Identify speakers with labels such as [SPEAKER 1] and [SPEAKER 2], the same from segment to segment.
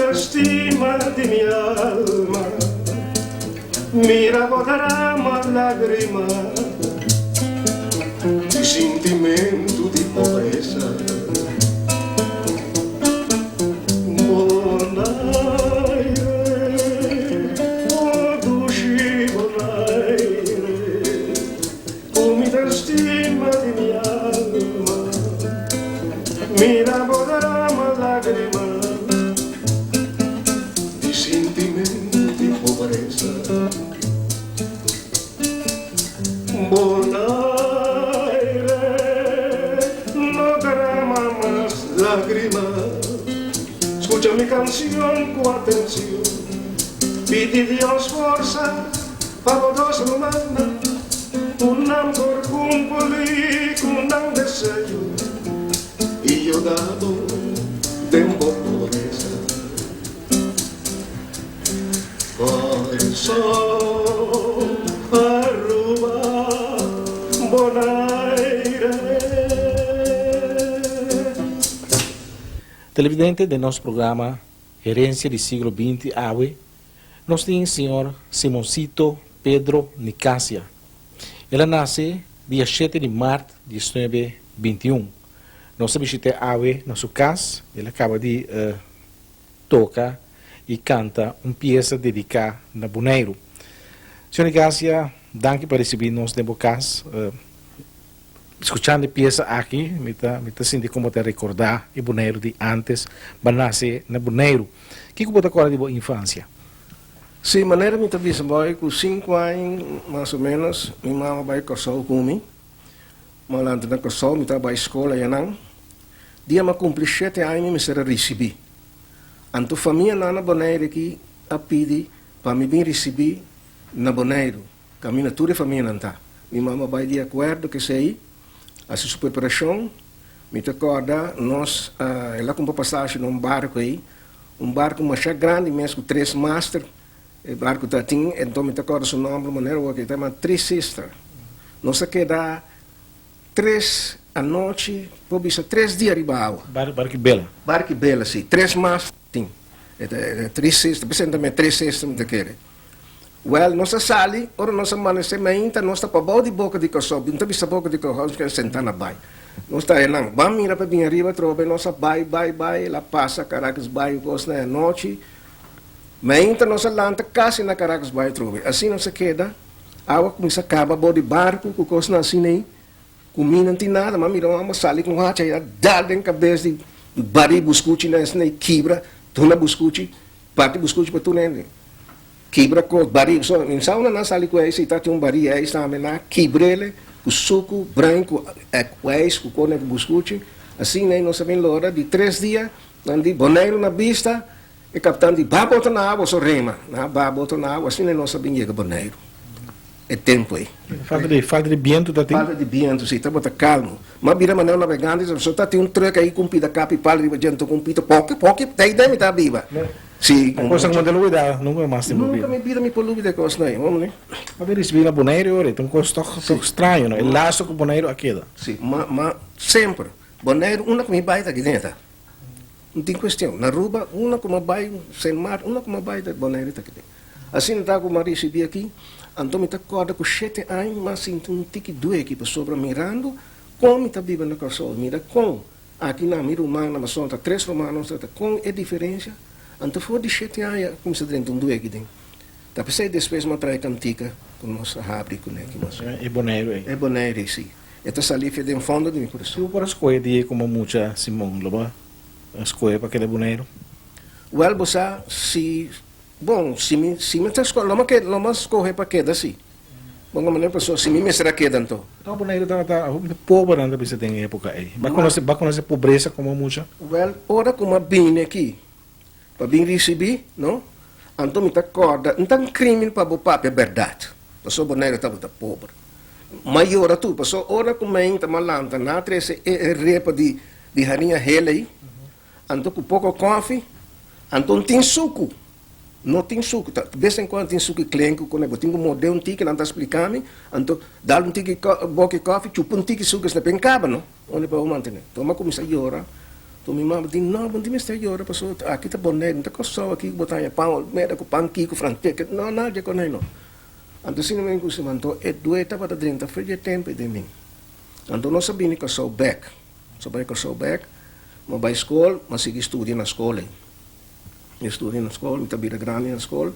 [SPEAKER 1] estima di mi alma, mira bo derama lagrima di sintimentu di pobresa. Bonaire, oh dushi Bonaire, ku mi ta stima di mi alma, mira bo derama lagrima di sintimentu di pobresa. Bonaire, no derama mas lagrima, scucha mi cancion cu atencion, pidi Dios forsa pa bo dos rumannan, cu nan por cumpli cu nan deseo y yuda bo den bo pobresa. Kòrsou, Aruba, Bonaire.
[SPEAKER 2] Televidente den nos programa Herencia di Siglo binti awe nos tin señor Simoncito Pedro Nicasia. El a nace dia shete di mart diesnuebe bintiun. Nos a bishit'e awe na su cas, el a caba di toka i kanta un piesa dediká na Boneiru. Señor Nicasia, danki pa risibí nos den bo kas. Skuchando e piesa aki, mi ta mi ta sinti komo ta rekordá e Boneiru di ántes. Bo a nase na Boneiru. Kiko bo ta kòrda di bo infansia?
[SPEAKER 1] Sí, manera mi ta bisa bo ku sinku aña mas o ménos mi mama bai Kòrsou ku mi. Mi a lanta na Kòrsou, mi ta bai skol ayanan. Dia mi a kumpli shete aña mi mester a risibí. Anto famianan na Boneiru aki a pidi pa mi bin risibí na Boneiru, kaminda tur e famianan ta. Mi mama bai di akuerdo ku esei, hasi su preparashon. Mi ta kòrda nos a el a kumpra pasashi na un barku ei, un barku masha grandi mes ku tres master. E barku ta tin, enton mi ta kòrda su nòmber manera awor ku e ta yama Three Sister. Nos a keda Tres anochi, por bisa tres dia riba awa.
[SPEAKER 2] Barki bela.
[SPEAKER 1] Barki bela, si. Tres mas tin. E ta tres sister, presenta mi tres sister mi ta kere. Well, nos a sali, ora nos a manesé mainta, nos ta pabou di boka di Kòrsou, bin ta bisa boka di Kòrsou, nos kere sentá na bai. Nos ta enan, ban mira pa bin ariba atrobe, nos a bai, bai, bai, el a pasa Caracas bai ku kosnan e anochi. Mainta nos a lanta kasi na Caracas bai atrobe. Asina nos a keda. Awa kuminsá kaba bou di barku ku kosnan asina ei, ku mi no tin nada, m'a mira un hòmber sali ku un hacha i a dal den kabes di barí buskuchi nan asina i kibra tur nan buskuchi, parti buskuchi pa tur hende. Kibra kos, barí, so mi sa unda nan sali ku eis i ta tin un barí eis tambe, nan a kibr'el ku suku, brain ku eis ku kos ku buskuchi, asina ei nos a bin logra di tres dia nan di Boneiru na bista. E kaptan di, Ba boto na awa, so rema. Nan a ba boto na awa, asina nos a bin yega Boneiru e tempu ei.
[SPEAKER 2] Falta di, falta di bientu ta tin?
[SPEAKER 1] Falta di bientu, si, tabata kalmu. M'a bira manera un nabegante, so ta tin un trùk ei ku un pida kapi pal riba dje, anto ku un pita poki, poki, ta ei den mi ta biba. Si.
[SPEAKER 2] E kosnan ku bo ta lubida, nunka mas den bo bida.
[SPEAKER 1] Nunka mi bida mi por lubida e kosnan ei, hombre.
[SPEAKER 2] Bo ta risibí na Boneiru ora, ta un kos tòg, tòg straño, no? E laso ku Boneiru a keda.
[SPEAKER 1] Si, ma, ma semper, Boneiru unda ku mi bai ta aki den ta. No tin cuestion. Na Aruba, una cu m'a bay Sint Maarten, una cu m'a bay ta Bonaire ta kende. Asina ta cu m'a ricibi aki, anto mi ta corda cu shete aña m'a sinti un tiki dueki pasobra mirando con mi ta biba na Corsou, mira con aki na mi rumannan, pasobra ta tres rumannan nos ta, con e diferencia, anto for di shete aña a cuminsa drenta un dueki den. Ta pesey despues m'a trae cantica cu nos a habri cune aki mas.
[SPEAKER 2] E Bonaire ey.
[SPEAKER 1] E Bonaire ey, si. E ta sali fe den fondo di mi kurason.
[SPEAKER 2] Si bo por a skohe di e komo mucha Simon, lo bo a skohe pa keda Boneiru?
[SPEAKER 1] Wèl, bo sa, si, bon, si mi, si mi ta skohe, lo mi a lo mi a skohe pa keda si. Bon, manera pasobra si mi mester a keda anto.
[SPEAKER 2] No, Boneiru tabata hopi pober nan ta bisa den e epoka ei. Bo a konosé, bo a konosé pobresa komo mucha?
[SPEAKER 1] Wèl, ora ku mi a bini aki pa bin risibí, no, anto mi ta kòrda, N ta un krimin pa bo papia bèrdat, pasobra Boneiru tabata pober. M'a yora tur, pasobra ora ku meinta m'a lanta nan a trese e repa di di hariña hel ei, anto ku poko kòfi, anto n tin suku, no tin suku, ta bes en kuando tin suku klenku ku bo tin ku morde un tiki, nan ta splika mi, anto dal un tiki boki kòfi, chupa un tiki suku esei pen kaba no, unda pa bo mantené. Anto m'a kuminsá yora. To mi mama di, No, bo no tin mester yora pasobra aki ta Bonaire, no ta Kòrsou aki ku bo ta haña pan olmeda ku pan kiko franteke, no, nada dje konai no. Anto asina mi ku si anto e due tabata drenta for dje tempu den mi. Anto nos a bini Kòrsou bèk, nos a bai Kòrsou bèk, mi a bai skol, mi a sigui studia na skol ei. Mi a studia na skol, mi ta bira grandi na skol,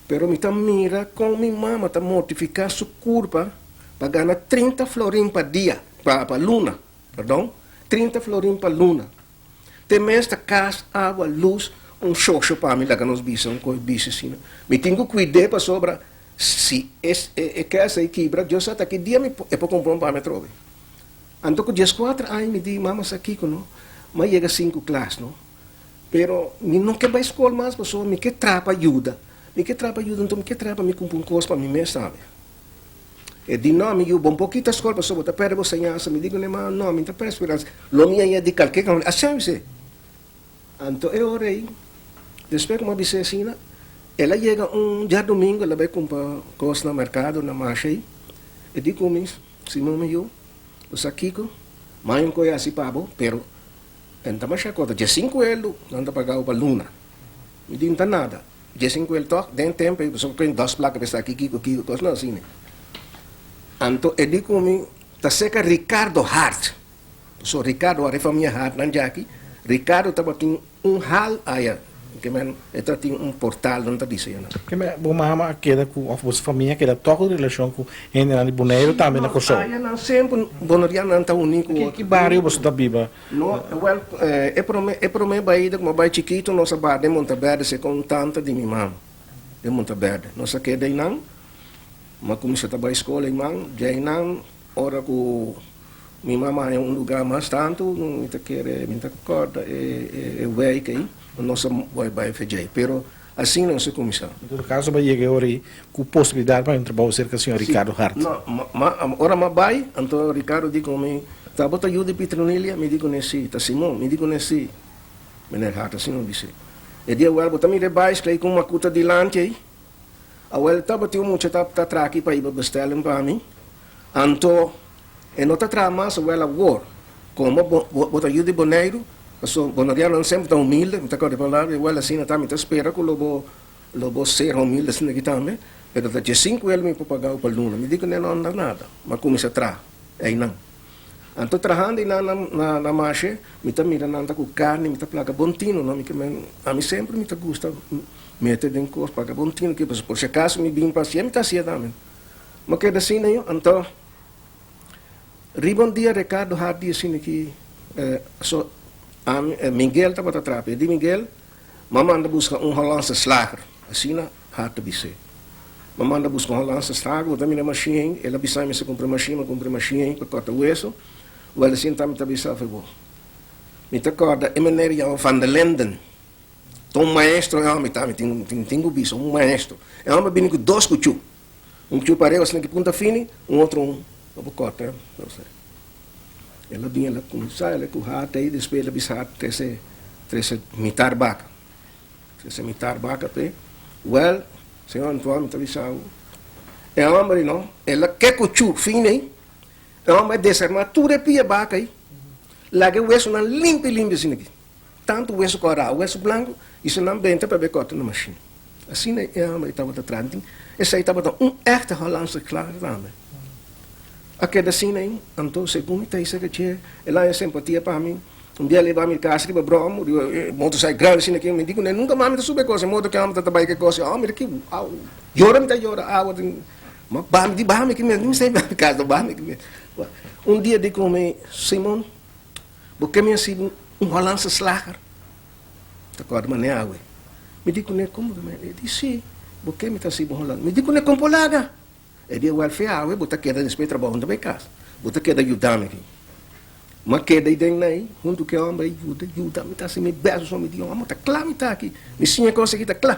[SPEAKER 1] pero mi ta mira kon mi mama ta mortifiká su kurpa pa gana 30 florin pa dia, pa luna, perdon, 30 florin pa luna. Te mes ta kas, awa, lus, un shosho pa mi laga nos bisa un kos bisa asina. Mi tin ku kuid'é pasobra si e kes ei kibra, Dios sa ta ki dia mi e por kumpra un pa mi atrobe. Anto ku 14 aña mi di, mama sa kiko no, mi a yega sinku klas no, pero mi no ke bai skol mas pasobra mi ke traha pa yuda, mi ke traha pa yuda anto mi ke traha pa mi kumpra un kos pa mi mes tambe. E di, No, mi yu, bo no por kita skol pasobra bo ta perde bo señansa. Mi di ku ne, Ma, no, mi no ta perde speransa. Lo mi haña di kalke kaminda. Asina mi bis'é. Anto e ora ei, despues ku mi a bis'é asina, el a yega un djadumingu, el a bai kumpra kos na merkado na Marsha ei. E di ku mi, Simon, mi yu, bo sa kiko? Maña un koe hasi pa bo, pero e no ta masha kos, ta diesinku elu nan ta paga bo pa luna. Mi di, No ta nada. Dje sinkuel tòg den tempu ei pasobra ku dos plaka ta aki kiko kiko kosnan asina. Anto e di ku mi ta seka Ricardo Hart. Pasobra Ricardo Hart e famia Hart nan djaki. Ricardo tabatin un hal aya ke men e tabatin un portal nan ta bisa ya nan.
[SPEAKER 2] Ke men bo mama a keda ku òf bo famia a keda tòg un relashon ku hendenan di Boneiru tambe na Kòrsou?
[SPEAKER 1] Si no aya nan semper bonerianonan ta uní ku otro.
[SPEAKER 2] Ki bario boso ta biba?
[SPEAKER 1] No, wel, e prome, e prome baida ku mi a bai chikitu nos a bai den Monteberde serka un tanta di mi mama, den Monteberde. Nos a keda einan, mi a kuminsá ta bai skol einan, dje einan ora ku mi mama haña un lugá mas tantu, mi ta kere, mi ta kòrda e e wijk ei, nos a bai bai fe djei. Pero asina nos a kuminsá.
[SPEAKER 2] En todo kaso bo a yega e ora ei ku posibilidat pa haña un trabou serka señor Ricardo Hart.
[SPEAKER 1] No, ma, ora mi a bai, anto Ricardo di ku mi, Ta bo ta yu di Pitronilia? Mi di kuné sí. Ta Simon? Mi di kuné sí. Meneer Hart asina mi bis'é. E di awel, bo ta mira e baiskla ei ku un makuta dilanti ei? Awel tabatin un mucha ta ta traki pa hiba bestelling pa mi. Anto e no ta traha mas awel awor. Komo bo bo ta yu di Boneiru, pasobra bonerianonan semper ta humilde, mi ta kòrda e palabra, awel asina ta, mi ta spera ku lo bo Lo bo ser humilde asina aki tambe, pero ta dje sinku el mi por pagau pa luna. Mi di ku ne no anda nada. Mi a kuminsá traha einan. Anto trahando einan na na na mashe, mi ta mira nan ta ku karni, mi ta plaga bon tino no, mi ke men ami semper mi ta gusta mete den kos plaga bon tino ke pasobra por si akaso mi bin pa hasié mi ta hasié tambe. Mi a keda asina yo, anto riba un dia Ricardo Hart di asina ki so ami Miguel tabata traha, e di Miguel, M'a manda buska un Hollandse slager, asina Hart ta bis'é. M'a manda buska un Hollandse slager, bo ta mira e mashin ei, el a bisa mi si kumpra e mashin, m'a kumpra e mashin ei pa kòrta weso, wèl asina ta mi ta bisa af'e bo. Mi ta kòrda e meneer yama Van der Linden, ta un maestro e hòmber ta, mi tin mi tin ku bisa, un maestro. E hòmber bini ku dos kuchú, un kuchú pareu asina ki punta fini, un otro un pa bo kòrta, no sé. El a bin, el a kuminsá, el a ku Hart ei, despues el a bisa Hart trese trese mitar baka. Trese mitar baka p'e. Wèl, señor Antoine, mi ta bisa bo, e hòmber ei no, el a ke kuchú fin ei, e hòmber a desarmá tur e pia baka ei, laga e wesonan limpi limpi asina aki. Tantu weso kòrá, weso blanku, i su nan benta pa be kòrta na mashin. Asina e hòmber ei tabata traha. Esei tabata un èkte Hollandse klaar tambe. A keda asina ei, anto segun mi ta hisa ke dje, el a haña simpatia pa mi. Un dia el a hiba mi kas riba bròm, riba e motorcycle grandi asina aki. Mi di kuné, nunka mas mi ta subi e kos, e motor ki hòmber ta ta bai ku e kos. Oh, mira ki au, yora mi ta yora awa den, ma baha mi di baha mi aki mes, mi mester hiba mi kas, baha mi aki mes. Un dia di ku mi, Simon, bo ke mi a sibi un Hollandse slager? Ta kòrda manera awe. Mi di kuné, komo? E di, si, bo ke mi ta sibi un Hollandse. Mi di kuné, kon por laga? E di ewel fe awe bo ta keda despues trabou huntu bay cas. Bo ta keda yuda mi aki. Mi a keda aden na ei huntu ku e homber ei yuda yuda mi ta hasi mi best pasobra mi di homber ta kla mi ta aki. Mi siña cos aki ta kla.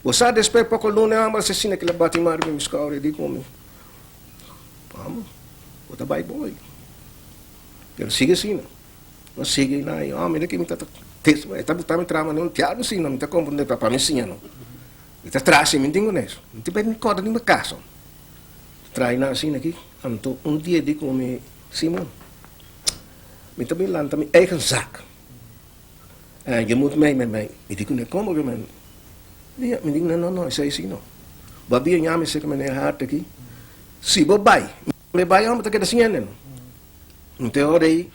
[SPEAKER 1] Bo sa despues poco luna e homber a asesina kila bati man riba mi skouder e di ku mi homber bo ta bay boy. Pero sigui asina. No sigui na ei homber mira ki mi ta e ta buta mi traha manera un diablo asina mi ta comprende pa mi siña no. Mi ta traha si mi tin ku nes. Mi tin p'e kòrda ni mi kaso. Traha nan asina aki. Anto un dia di ku mi, Simon, mi ta bin lanta mi eigen zak. Je moet mee met mij. Mi di kuné, Komo ke men? Mi di kuné, No, no, esei si no. Bo a bia ñami serka meneer Hart aki. Si bo bai, mi bai amo ta keda sin hende no. Nte ora ei,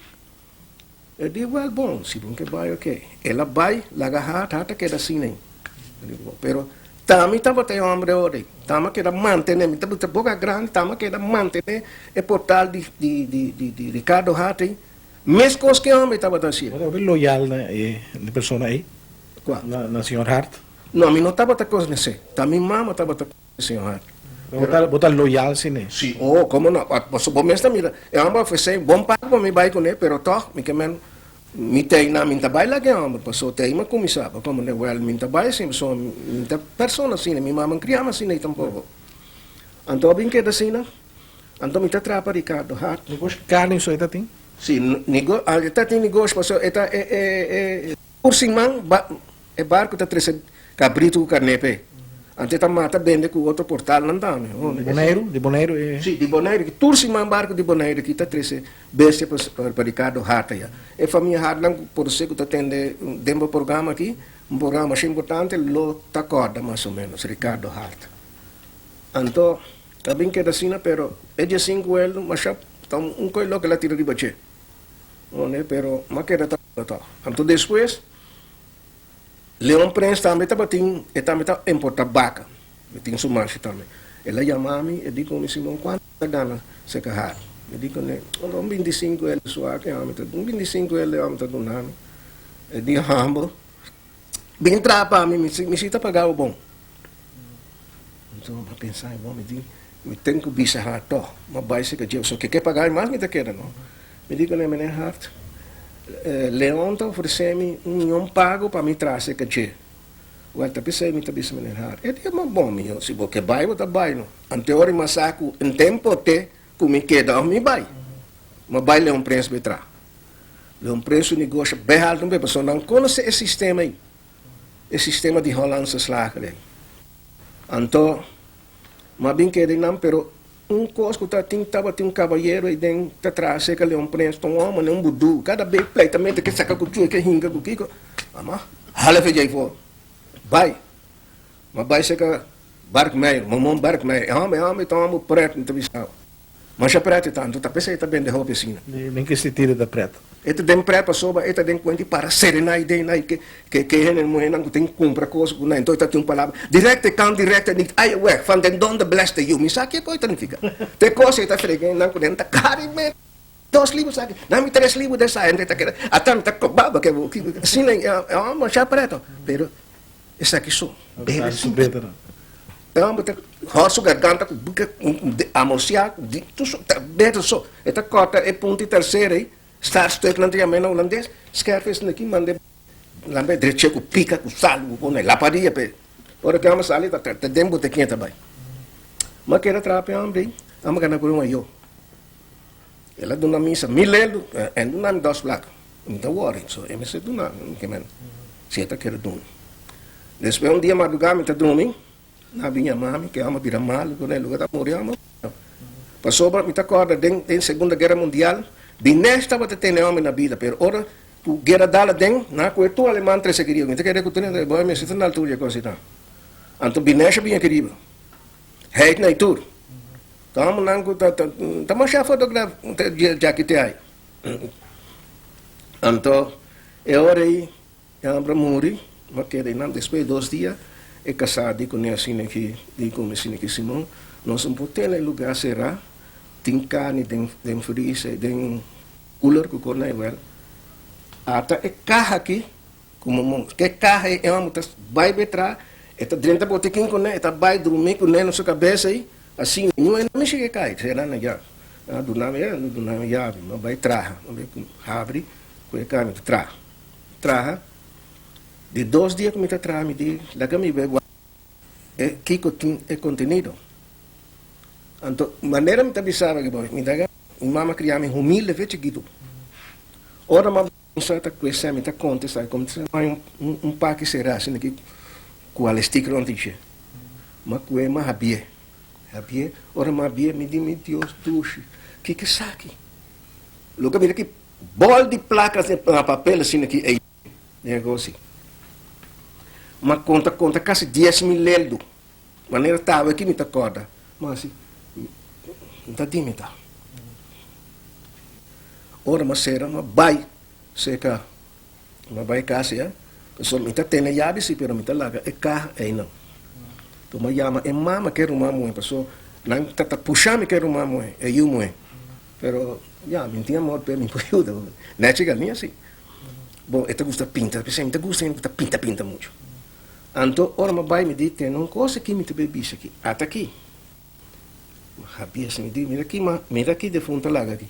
[SPEAKER 1] e di, Wèl, bon, si bo ke bai, oke. El a bai, laga Hart, Hart a keda sin ei. Mi di, Bon, pero tami tabata e hombre ora ei. Tami a keda mantené, mi ta bisa boka grandi, tami a keda mantené e portal di di di di Ricardo Hart ei. Meskos ku e homber tabata hasié.
[SPEAKER 2] Bo tabata loyal na e persona ei?
[SPEAKER 1] Kua?
[SPEAKER 2] Na señor Hart?
[SPEAKER 1] No, mi no tabata konosé. Ta mi mama tabata konosé señor Hart.
[SPEAKER 2] Bo ta loyal si n'e?
[SPEAKER 1] Si, oh, komo no. Pasobra bo mes ta mira, e homber a ofresé bon pago pa mi bai kuné, pero tòg mi ke men mi ta einan, mi no ta bai laga e homber, pasobra ta ei mi a kuminsá. Bo komprendé? Wèl, mi no ta bai asina, pasobra mi no ta persona asina, mi mama no kriá mi asina ei tampoko. Anto a bin keda asina. Anto mi ta trapa Ricardo Hart.
[SPEAKER 2] Negoshi carni so e ta tin?
[SPEAKER 1] Si, nego, e ta tin negoshi pasobra e ta e e e tur siman ba e barco ta trece cabrito cu carne p'e. Anto e ta mata bende cu otro portalnan tambe.
[SPEAKER 2] Di Boneiru? Di Boneiru e.
[SPEAKER 1] Si, di Boneiru. Tur siman barco di Boneiru aki ta trece bestia pa pa Ricardo Hart aya. E famia Hartnan cu por ser cu ta tende den bo programa aki, un programa masha importante, lo ta corda mas o menos Ricardo Hart. Anto. Ta bin keda asina pero e dje sinku el masha ta un koe loke el a tira riba dje one pero m'a keda ta tòg. Anto despues Leon Prins tambe tabatin e tambe ta importa baka e tin su mashi tambe el a yama mi e di ku mi Simon kuantu ta gana seka har mi di kuné un bintisinku el suak e hòmber ta un bintisinku el e hòmber ta duna mi e di hòmber bin traha pa mi mi si ta paga bo bon. Anto mi a pensa, bon, mi di, mi ten ku bisa haar tòg. Mi a bai serka dje, pasobra ke ke paga mi mas mi ta keda, no? Mi di kuné, Meneer Hart, Leon ta ofresé mi un mion pago pa mi traha serka dje. Wèl, ta p'esei mi ta bisa Meneer Hart. E di, ma bon, miho, si bo ke bai, bo ta bai, no? Anto ora mi a sa ku N ten pote ku mi keda òf mi bai. Mi a bai Leon Prins bai traha. Leon Prins su negosio bai haltu un be, pasobra nan konosé e sistema ei. E sistema di Hollandse slagerij. Anto, m'a bin kere nan, pero un kos ku ta tin tabatin un kabayero ei den ta traha serka Leon Prins, ta un hòmber ne un budú, kada be pleitamento ke saka ku chue, ke hinka ku kiko, m'a hala fe djei for, bai. M'a bai serka Barkmeijer, Momon Barkmeijer, e hòmber, e hòmber ta un hòmber pret, mi ta bisa bo. Masha pret e ta, anto ta p'esei e ta bende hopi asina.
[SPEAKER 2] Den ki sentido e ta pret?
[SPEAKER 1] E ta den pret pasobra e ta den kuenta i para serená i den nan ke ke hende muhénan ku tin kumpra kos ku nan. Enton e ta tin un palabra, Directe kan directe niet eie weg van den donder bleste you. Mi sa kiko e ta nifiká. Te kos ei ta frega nan ku den ta kari me dos libro sa ki, nan mi tres libro den sa hende ta keda ata mi ta kobaba ke bo asina e hòmber masha preto pero esaki so bebe si. E hòmber ta hòr su garganta ku buka amosiá ku di tur su ta beter so. E ta kòrta e punta i tersera ei, startstuk nan ta yama na hulandes, skèrf esei aki manda e lambe dreche ku pika ku salu ku pone laparia p'e. Ora ku e hòmber sali ta ta den botekin e ta bai. Ma keda traha p'e hòmber ei, hòmber gana ku un ayó. El a duna misa mil eldo, en duna mi dos plaka. Mi ta wòri, so e mester duna mi ke men si e ta kere duna. Despues un dia madrugá mi ta drumi, nan a bin yama mi ke amo a bira malu ku ne luga ta muri amo. Pasobra mi ta kòrda den den Segunda Guera Mundial, Binesh tabata tene homi na bida, pero ora ku guera dal aden, nan a kohe tur aleman trese aki riba. Mi ta kere ku tene boy mester ta na altura di e kos ei ta. Anto Binesh a bin aki riba. Heit na e tur. Ta homennan ku ta ta masha fotograf djaki te ai. Anto e ora ei e hòmber a muri, mi a keda einan. Despues di dos dia e kasá di kuné asina ki di ku mi asina ki Simon, nos no por tene e lugá será, tin karni den den freezer, den cooler ku kos nan igual. Ata e kaha aki Como mon ke kaha ei e homo ta bai betra, e ta drenta botikin kuné, e ta bai drumi kuné na su kabes ei, asina niun hende no mishi ke kai, sera na ya. Nan a duna mi, nan a duna mi yabi, mi a bai traha, mi a bai habri ku e kami ta traha. Traha, di dos dia ku mi ta traha mi di laga mi bai wak e kiko tin e kontenido. Anto manera mi ta bisa bo, mi ta mi mama a kria mi humilde fe chikitu. Ora mi a Sa ta cuesta mi ta conta esaki como ta un un paki cera asina aki cu alestic rond di dje ma cue ma habie habie ora ma habie mi di mi Dios dushi kiko esaki loke a mira ki bol di placa asina na papel asina ki ey. Negoshi. M'a konta konta kasi 10,000 leldu. Manera tawe aki mi ta kòrda. M'a hasi, N ta di mi ta. Ora m'a sera m'a bai seka, m'a bai kas ya. Pasobra mi ta tene yabi si pero mi ta laga e kaha einan. Enton m'a yama e mama ku e ruman muhé pasobra nan ta ta pusha mi ku e ruman muhé, e yu muhé. Pero ya, mi tin amor p'e, mi por yuda. Nechi galiña si. Bon, e ta gusta pinta, p'esei mi ta gusta hende ku ta pinta pinta muchu. Anto ora mi a bai mi di, Tene un kos aki mi ta bai bisa aki, ata aki. Mi habi asina, mi di, Mira aki ma, mira aki defuntu a laga aki.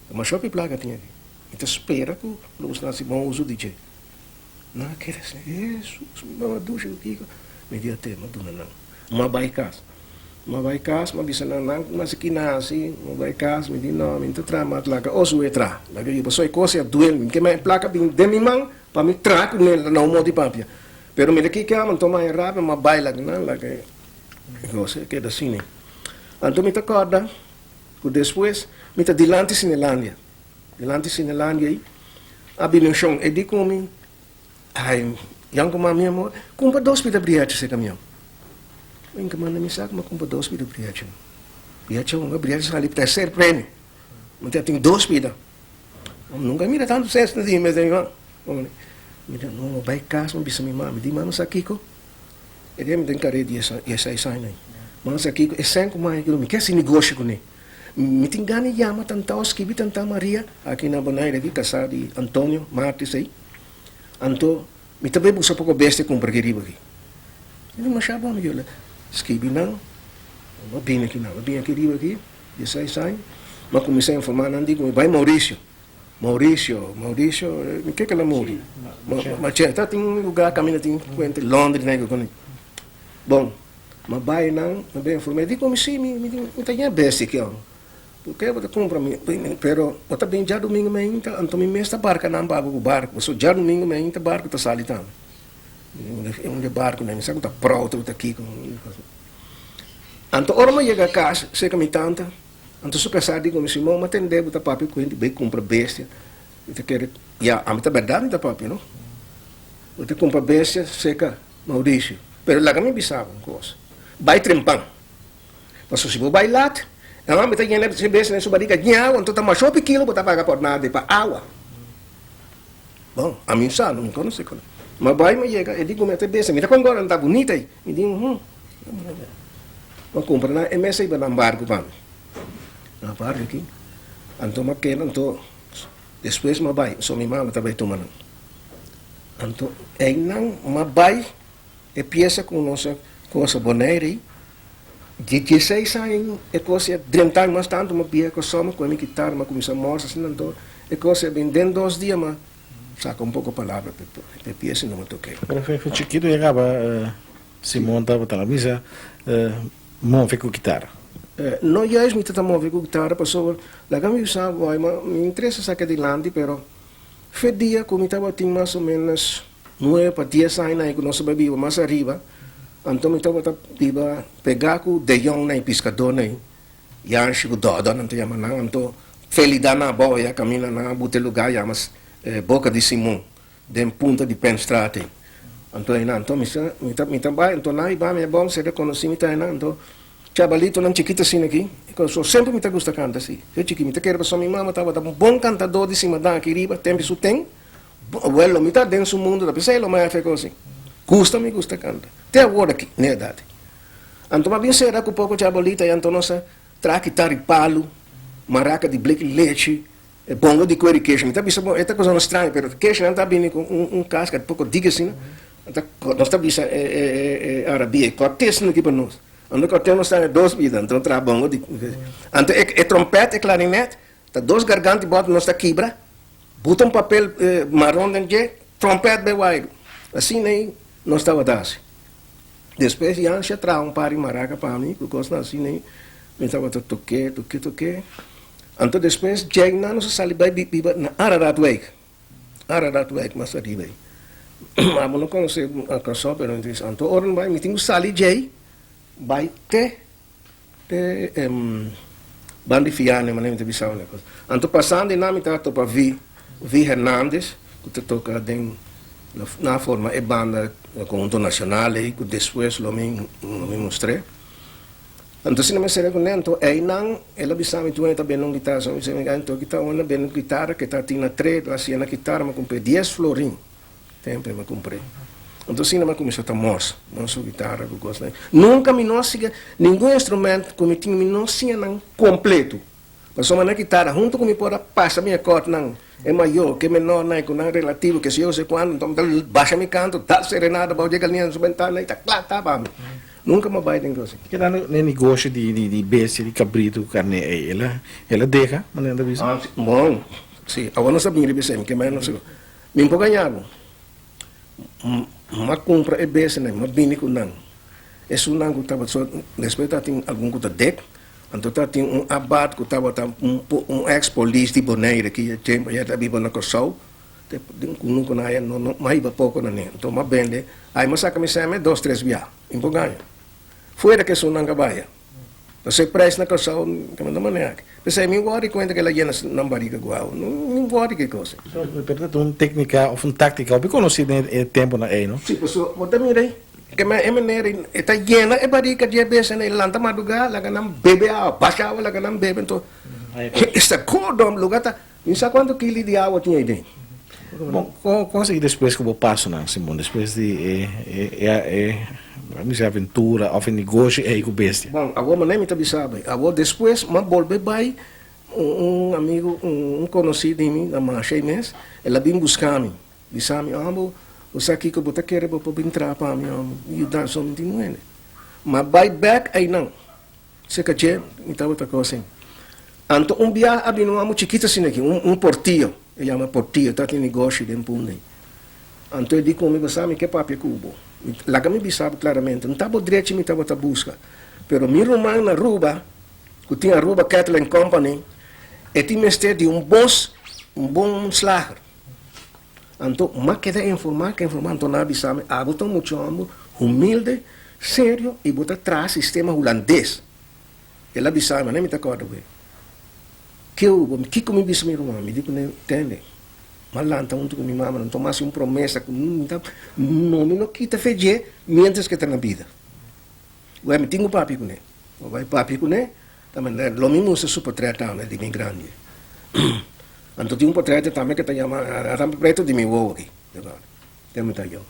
[SPEAKER 1] Ta masha hopi plaka tin aki. Mi ta spera ku lo boso hasi bon uso di dje. Nan a keda asina, Hesus, mi mama dushi ku kiko. Mi di, Ate, mi a duna nan. Mi a bai kas. Mi a bai kas, mi a bisa nan, nan mas aki nan hasi, mi a bai kas, mi di, No, mi no ta traha mas, laga Osue traha. Laga yu, pasobra e kos a duel mi. Mi ke e plaka bin den mi man pa mi traha ku nel, na un modo di papia. Pero mi ta kika, mi toma e rabia, mi a bai laga nan, laga e kos a keda asina. Anto mi ta kòrda ku despues mi ta dilanti Sinelandia. Dilanti Sinelandia ei a bini un shon, e di ku mi, Ai, Jan ku mami amor, kumpra dos pida briachi se kamion. Mi ka manda mi sa ku mi a kumpra dos pida briachi. Briachi hunga, briachi sali terser premio. Mi ta tin dos pida. Mi nunka mira tantu ses na di mes den mi man. Mi di, no, mi bai kas, mi bisa mi mami, di mami sa kiko? E dia mi den kare dieseis aña. Mami sa kiko? E sen ku mami mi ke hasi negoshi kuné. Mi tin gana di yama tanta o skibi tanta Maria aki na Bonaire aki, kasá di Antonio Martis ei. Anto mi ta bai buska poko bestia kumpra aki riba aki. Mi di masha bon mi di skibi nan, mi a bini aki nan, mi a bini aki riba aki dieseis aña, mi a kuminsá informá nan di ku mi bai Mauricio, Mauricio, Mauricio, mi ke kila muri? Machel, ta tin un lugar kaminda tin fuente Londres nan ku Bon, mi a bai nan, mi a bai informé, di ku mi si, mi mi ta ña bestia aki awo. Por ke bo ta kumpra mi? Pero bo ta bin djadumingu mainta, anto mi mes ta barka nan pa bo ku barku, pasobra djadumingu mainta barku ta sali tambe. Un di e barkunan, mi sa ku ta Prouta ku ta kiko. Anto ora mi a yega kas serka mi tanta, anto su kasá di ku mi, Simon, mi a tende bo ta papia ku hende bai kumpra bestia. Mi ta kere, ya, ami ta bèrdat mi ta papia, no? Bo ta kumpra bestia serka Mauricio. Pero laga mi bisa bo un kos, bai trempan. Pasobra si bo bai lat, e homber ta yena e bestia den su bariga di awa, anto ta masha hopi kilo bo ta paga por nada pa awa. Bon, ami sa, no mi konosé kono. Ma bai mi yega, e di ku mi ata e bestia, mira kon gora nan ta bunita ei. Mi di, Uhum. Mi a kumpra nan e mes ei pa nan barku pa mi. Nan barku aki. Anto mi a keda, anto despues mi a bai, so mi mama ta bai tuma nan. Anto einan mi a bai e piesa ku nos a kosa Bonaire ei, di dieseis aña e kos a drenta mi mas tantu, mi a bia kòrsou, mi a kohe mi kitara, mi a kuminsá mòrs asina, anto e kos a bin den dos dia mi a saka un poko palabra pa e piesa i no mi a tok'é.
[SPEAKER 2] Pero fe chikitu ya kaba Simon tabata la misa move ku kitara.
[SPEAKER 1] No juist mi ta ta move ku kitara pasobra laga mi bisa bo mi interesa saka dilanti pero fe dia ku mi tabatin mas o menos Nuebe pa dies aña ku nos a bai biba mas ariba, anto mi tabata biba pegá ku De Jong nan, e piskadónan ei, Janshi ku Dòdò nan ta yama nan, anto Felida nan abou ya kaminda nan a buta e lugá yama Boka di Simon, den punta di Penstraat ei. Anto einan, anto mi sa, mi ta mi ta bai, anto nan riba mi abou, mi ser rekonosí mi ta einan, anto chabalitonan chikito asina aki, so semper mi ta gusta kanta si, fe chikito, mi ta kere pasobra mi mama tabata un bon kantadó di simadan aki riba, tempu su ten. Wel, lo mi ta den su mundo, ta p'esei lo mi a haci cos así. Gusta mi gusta canta. Te awor aki, n'e edad. Anto mi a bin cera cu poco chabolita y anto nos a traha kitara di palu, maraca di bleki lechi, e bongo di cueri keshi. Mi ta bisa bo, e ta cosnan straño, pero keshinan ta bini cu un casca di poco dik asina. Nos ta bisa e arabia, e cortesnan aki pa nos. Anto cortes nos ta dos bida, anto nos traha bongo di. Anto e trompet, e clarinet, ta dos garganta di bot nos ta kibra. Buta un papel maron den dje, trompet bay waidu. Asina ei nos tabata hasi. Despues Jansje a traha un par di maraca pa mi, ku kosnan asina ei. Mi tabata tok'é, tok'é, tok'é. Anto despues djeinan nos a sali bay biba na Araratwijk. Araratwijk mas ariba ei. Abo no konosé Kòrsou pero anto ora no bai mi tin ku sali djei bai te. E ban di fiane manera mi ta bisa un kos. Anto pasando einan mi ta topa Vi, Vi Hernandez. ku ta toka den nan a forma e banda Conjunto Nacional ei ku despues lo mi lo mi mustr'é. Anto asina mi a sera kuné anto einan el a bisa mi tur e ta bende un guitarra so mi bisa mi anto kita unda bende un guitarra ke ta tin na tre lo a hasié na guitarra mi a kumpr'é dies florin tempu mi a kumpr'é. Anto asina mi a kuminsá ta mos mos su guitarra ku kosnan. Nunka mi no a siga ningun instrument ku mi tin mi no siña nan kompleto. Pasobra nan kitara hunto ku mi por a pasa mi akòrtnan, e mayó ku e menornan i ku nan relativo ke si yo se kuantu, nton mi ta basha mi kanto, dal serenata bou dje galiña den su bentana i ta kla taba mi. Nunka mi a bai den kos.
[SPEAKER 2] Keda na e negoshi di bestia, di kabritu ku karné ei, el a el a deha, manera ta bisa?
[SPEAKER 1] Ah, si, bon, si. Awor nos a bini riba esei, mi ke mei nos. Mi no por gaña bo. Mi a kumpra e bestianan, mi a bini ku nan. Esunnan ku tabata so, despues tabatin algun ku ta dek. Anto tabatin un abad ku tabata un ex polis di Bonaire ki e tempu ya ta biba na Kòrsou, te den kunuku nan aya no no m'a hiba poko na ne. Anto m'a bende, ai m'a saka mi sèn dos tres bia, mi por gaña. Fuera ke esun nan ka baya. Pasobra e prijs na Kòrsou ta manda manera aki. P'esei mi wòrdu di kuenta ku el a yena nan barika ku awa. No mi wòrdu ki kos ei.
[SPEAKER 2] Pero ta un téknika òf un táktika hopi konosí den e tempunan ei, no?
[SPEAKER 1] Si, pasobra bo ta mira ei. Ke men e manera e ta yena e barika dje bes en e lanta madruga laga nan bebe awa, basha awa laga nan bebe enton esta gordo luga ta mi sa cuanto kili di awa tin aiden.
[SPEAKER 2] Bon, kon a sigui despues ku bo pasonan, Simon, despues di e e e mi bisa aventura of e negoshi ei ku bestia?
[SPEAKER 1] Bon, awor manera mi ta bisa bo, awor despues mi a bolbe bai un amigo un konosí di mi na Masha ei mes, el a bin buska mi. Bisa mi, Amo, bo sa kiko bo ta kere bo por bin traha pa mi, amo? Yuda so mi tin muhé. Ma bai bek einan, serka dje mi tabata kosin. Anto un biaha a bini un amo chikito asina aki, un un portio, e yama portio, ta tin negoshi den Punda ei. Anto e di ku mi, Bo sa mi ke papia ku bo. Mi, laga mi bisa bo klaramente, no ta bo drechi mi tabata buska, pero mi ruman na Aruba, ku tin Aruba Cattle and Company, e tin mester di un bos, un bon slager. Anto m'a keda informá, keda informá, anto nan a bisa mi, abo ta un mucha hòmber humilde, serio i bo ta traha sistema hulandes. El a bisa mi, mi ta kòrda wei. Ke hubo? Kiko mi bisa mi ruman? Mi di kuné, tende, m'a lanta huntu ku mi mama, anto m'a hasi un promesa ku mi ta, no mi no kita fe dje miéntras ku e ta na bida. Wei, mi tin ku papia kuné. Mi bai papia kuné, ta manda, lo mi mustra su potrèt tambe di mi grandi. Anto tin un potrete tambe ke ta yama Rampa Preto di mi wowo aki, te mi ta yo.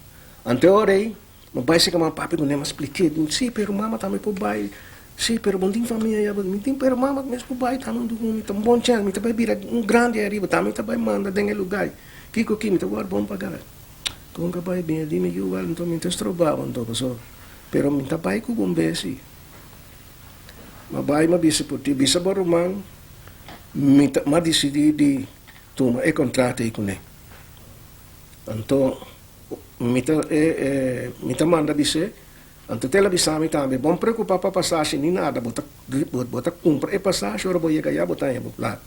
[SPEAKER 1] Anto e ora ei, mi bai seka mama papi ku ne, mi splik'é, si pero mama tambe por bai, si pero bo no tin famia ya, mi tin pero mama mes por bai tambe huntu ku mi, ta un bon chèns, mi ta bai bira un grandi ariba, tambe mi ta bai manda den e lugar, kiko ki mi ta wòrdu bon pagá. Kon ka bai bin e di mi yu wèl anto mi ta stroba bo anto pasobra, pero mi ta bai ku bo un bes si. Mi a bai mi a bisa por ti, bisa bo ruman. Mi ta m'a disidí di tuma e kontrato ei kuné. Anto mi ta mi ta manda bis'é, anto el a bisa mi tambe, bon preokupá pa pasashi ni nada, bo ta bo ta kumpra e pasashi ora bo yega ayá bo ta haña bo plata.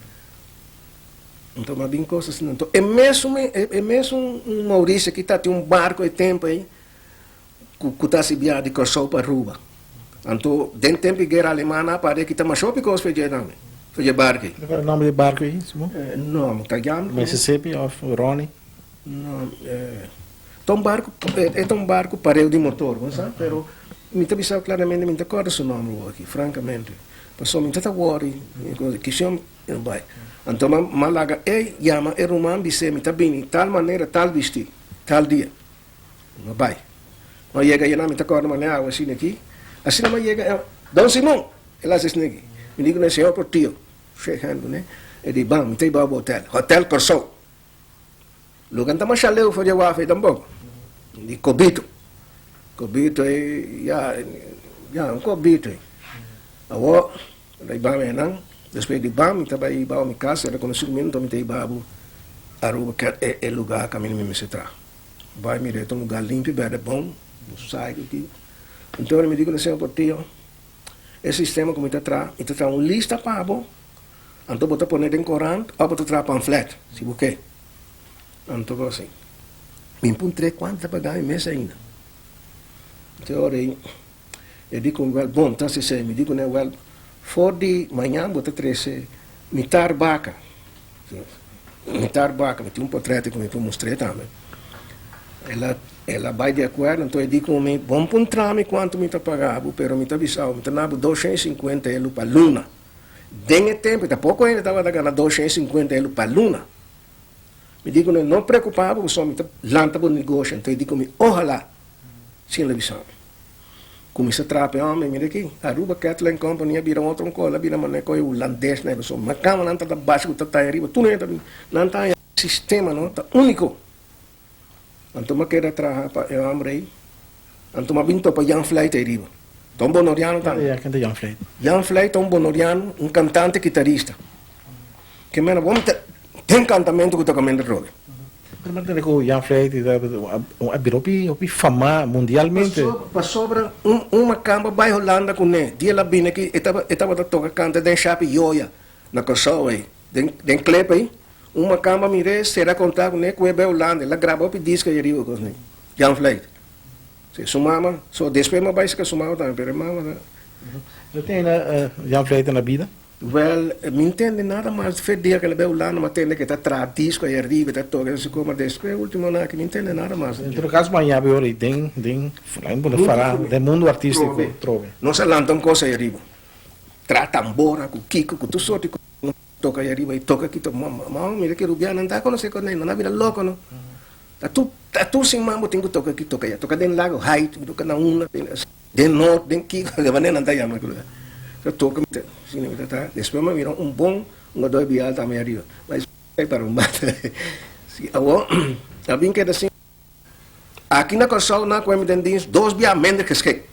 [SPEAKER 1] Anto m'a bin kos asina. Anto e mesun e mesun Mauricio aki ta tin un barko e tempu ei ku ta hasi biaha di Kòrsou pa Aruba. Anto den tempu di guera aleman a par'é kita masha hopi kos pa dje tambe, pa dje barku ei.
[SPEAKER 2] Kua nòmber di e barku ei, Simon?
[SPEAKER 1] No, mi ta yama.
[SPEAKER 2] Mississippi òf Ronnie?
[SPEAKER 1] No, ta un barku, e ta un barku pareu di motor, bo sa, pero mi ta bisa klaramente mi no ta kòrda su nòmber awor aki, frankamente. Pasobra mi ta ta wòri, kishon mi no bai. Anto mi a laga e yama e ruman bis'é mi ta bini tal manera, tal bistí, tal dia. No bai. No yega ayina, mi ta kòrda manera awe asina aki. Asina mi a yega, Don Simon! El a hasi asina aki. Mi di kuné, Señor Portillo, shake hand kuné. E di, Ban, mi ta hiba bo hotel. Hotel Kòrsou. Loke no ta masha leu for di e waf ei tampoko. Di Kobito. Kobito ei, ya, ya, un kobito ei. Awor, el a hiba mi einan. Despues di ban, mi ta bai hiba bo mi kas. El a konosí ku mi, anto mi ta hiba bo Aruba, ke e lugar kaminda mi mester traha. Bai mira e ta un lugar limpi berde bon, bo sai ku ki. Anto mi di ku e señor Portillo, e sistema ku mi ta traha, mi ta traha un lista pa bo, anto bo ta pone den korant òf bo ta traha pamflet, si bo ke. Anto gosi, mi puntr'é kuantu ta paga mi mes ainda. Anto e ora ei, e di ku mi, wèl, bon, ta hasi esei. Mi di ku ne, wèl, for di mañan bo ta trese mitar baka. Mitar baka, mi tin un portret ku mi por mustr'é tambe. El a el a bai di akuerdo, anto e di ku mi, Bon puntra mi kuantu mi ta paga bo, pero mi ta bisa bo, mi ta na bo 250 elu pa luna. Den e tempu, ta poko hende tabata gana 250 elu pa luna. Mi di ku mi, No preokupá bo, pasobra mi ta lanta bo negoshi. Anto e di ku mi, Ohalá! Sin el a bisa mi. Kuminsá traha pa e hòmber, mira aki, Aruba Cattle and Company a bira un otro un kos, a bira manera ku e hulandes nan, pasobra makamba nan ta ta basha ku ta taya riba, tur hende ta bin, nan ta haña sistema no ta úniko. Anto mi a keda traha pa e hòmber ei, anto mi a bin topa Jan Vlijt ei riba, ta un bonoriano tambe.
[SPEAKER 2] Ken ta Jan Vlijt?
[SPEAKER 1] Jan Vlijt ta un bonoriano, un kantante kitarista, ke mena bo ta den kantamentu ku tokamentu atrobe.
[SPEAKER 2] Pero mi a tende ku Jan Vlijt a bira hopi hopi famá mundialmente.
[SPEAKER 1] Pasobra un un makamba bai Holanda kuné, dia el a bini aki e e tabata toka kanta den Shapi Yoya na Kòrsou ei, den den klep ei, un makamba mir'é sera kontak kuné ku e bai Holanda, el a graba hopi disko ei ariba kos nei, Jan Vlijt. Si, su mama, so despues mi a bai seka su mama tambe, pero e mama ta.
[SPEAKER 2] Lo tin ainda Jan Vlijt na bida?
[SPEAKER 1] Wel, mi ntende nada mas fe dia ke el a bai Hulanda, mi a tende ke ta traha disco ahi ariba, ta toka esaki kos, ma despues ultimo nan aki mi ntende nada mas.
[SPEAKER 2] En todo caso maña bo yora den den den mundo artistico trobe.
[SPEAKER 1] Nos a lanta un kos ahi ariba, traha tambora ku kiko ku tur sorti kos nos toka ahi ariba i toka aki toka, ma mira ke rubianan ta konosé kos nan, nan a bira loko no, ta tur ta tur siman bo tin ku toka aki toka aya, toka den lago Haight, toka na una. Den noord, den kiko, de manera nan ta yama e lugar. So toka mi ta, asina mi ta traha. Despues mi a mira un bon hungador di bial tambe ariba. Ma es bai para un banda. Si, awor, a bin keda sin. Aki na Kòrsou nan ku mi den dienst dos bia minder geschikt.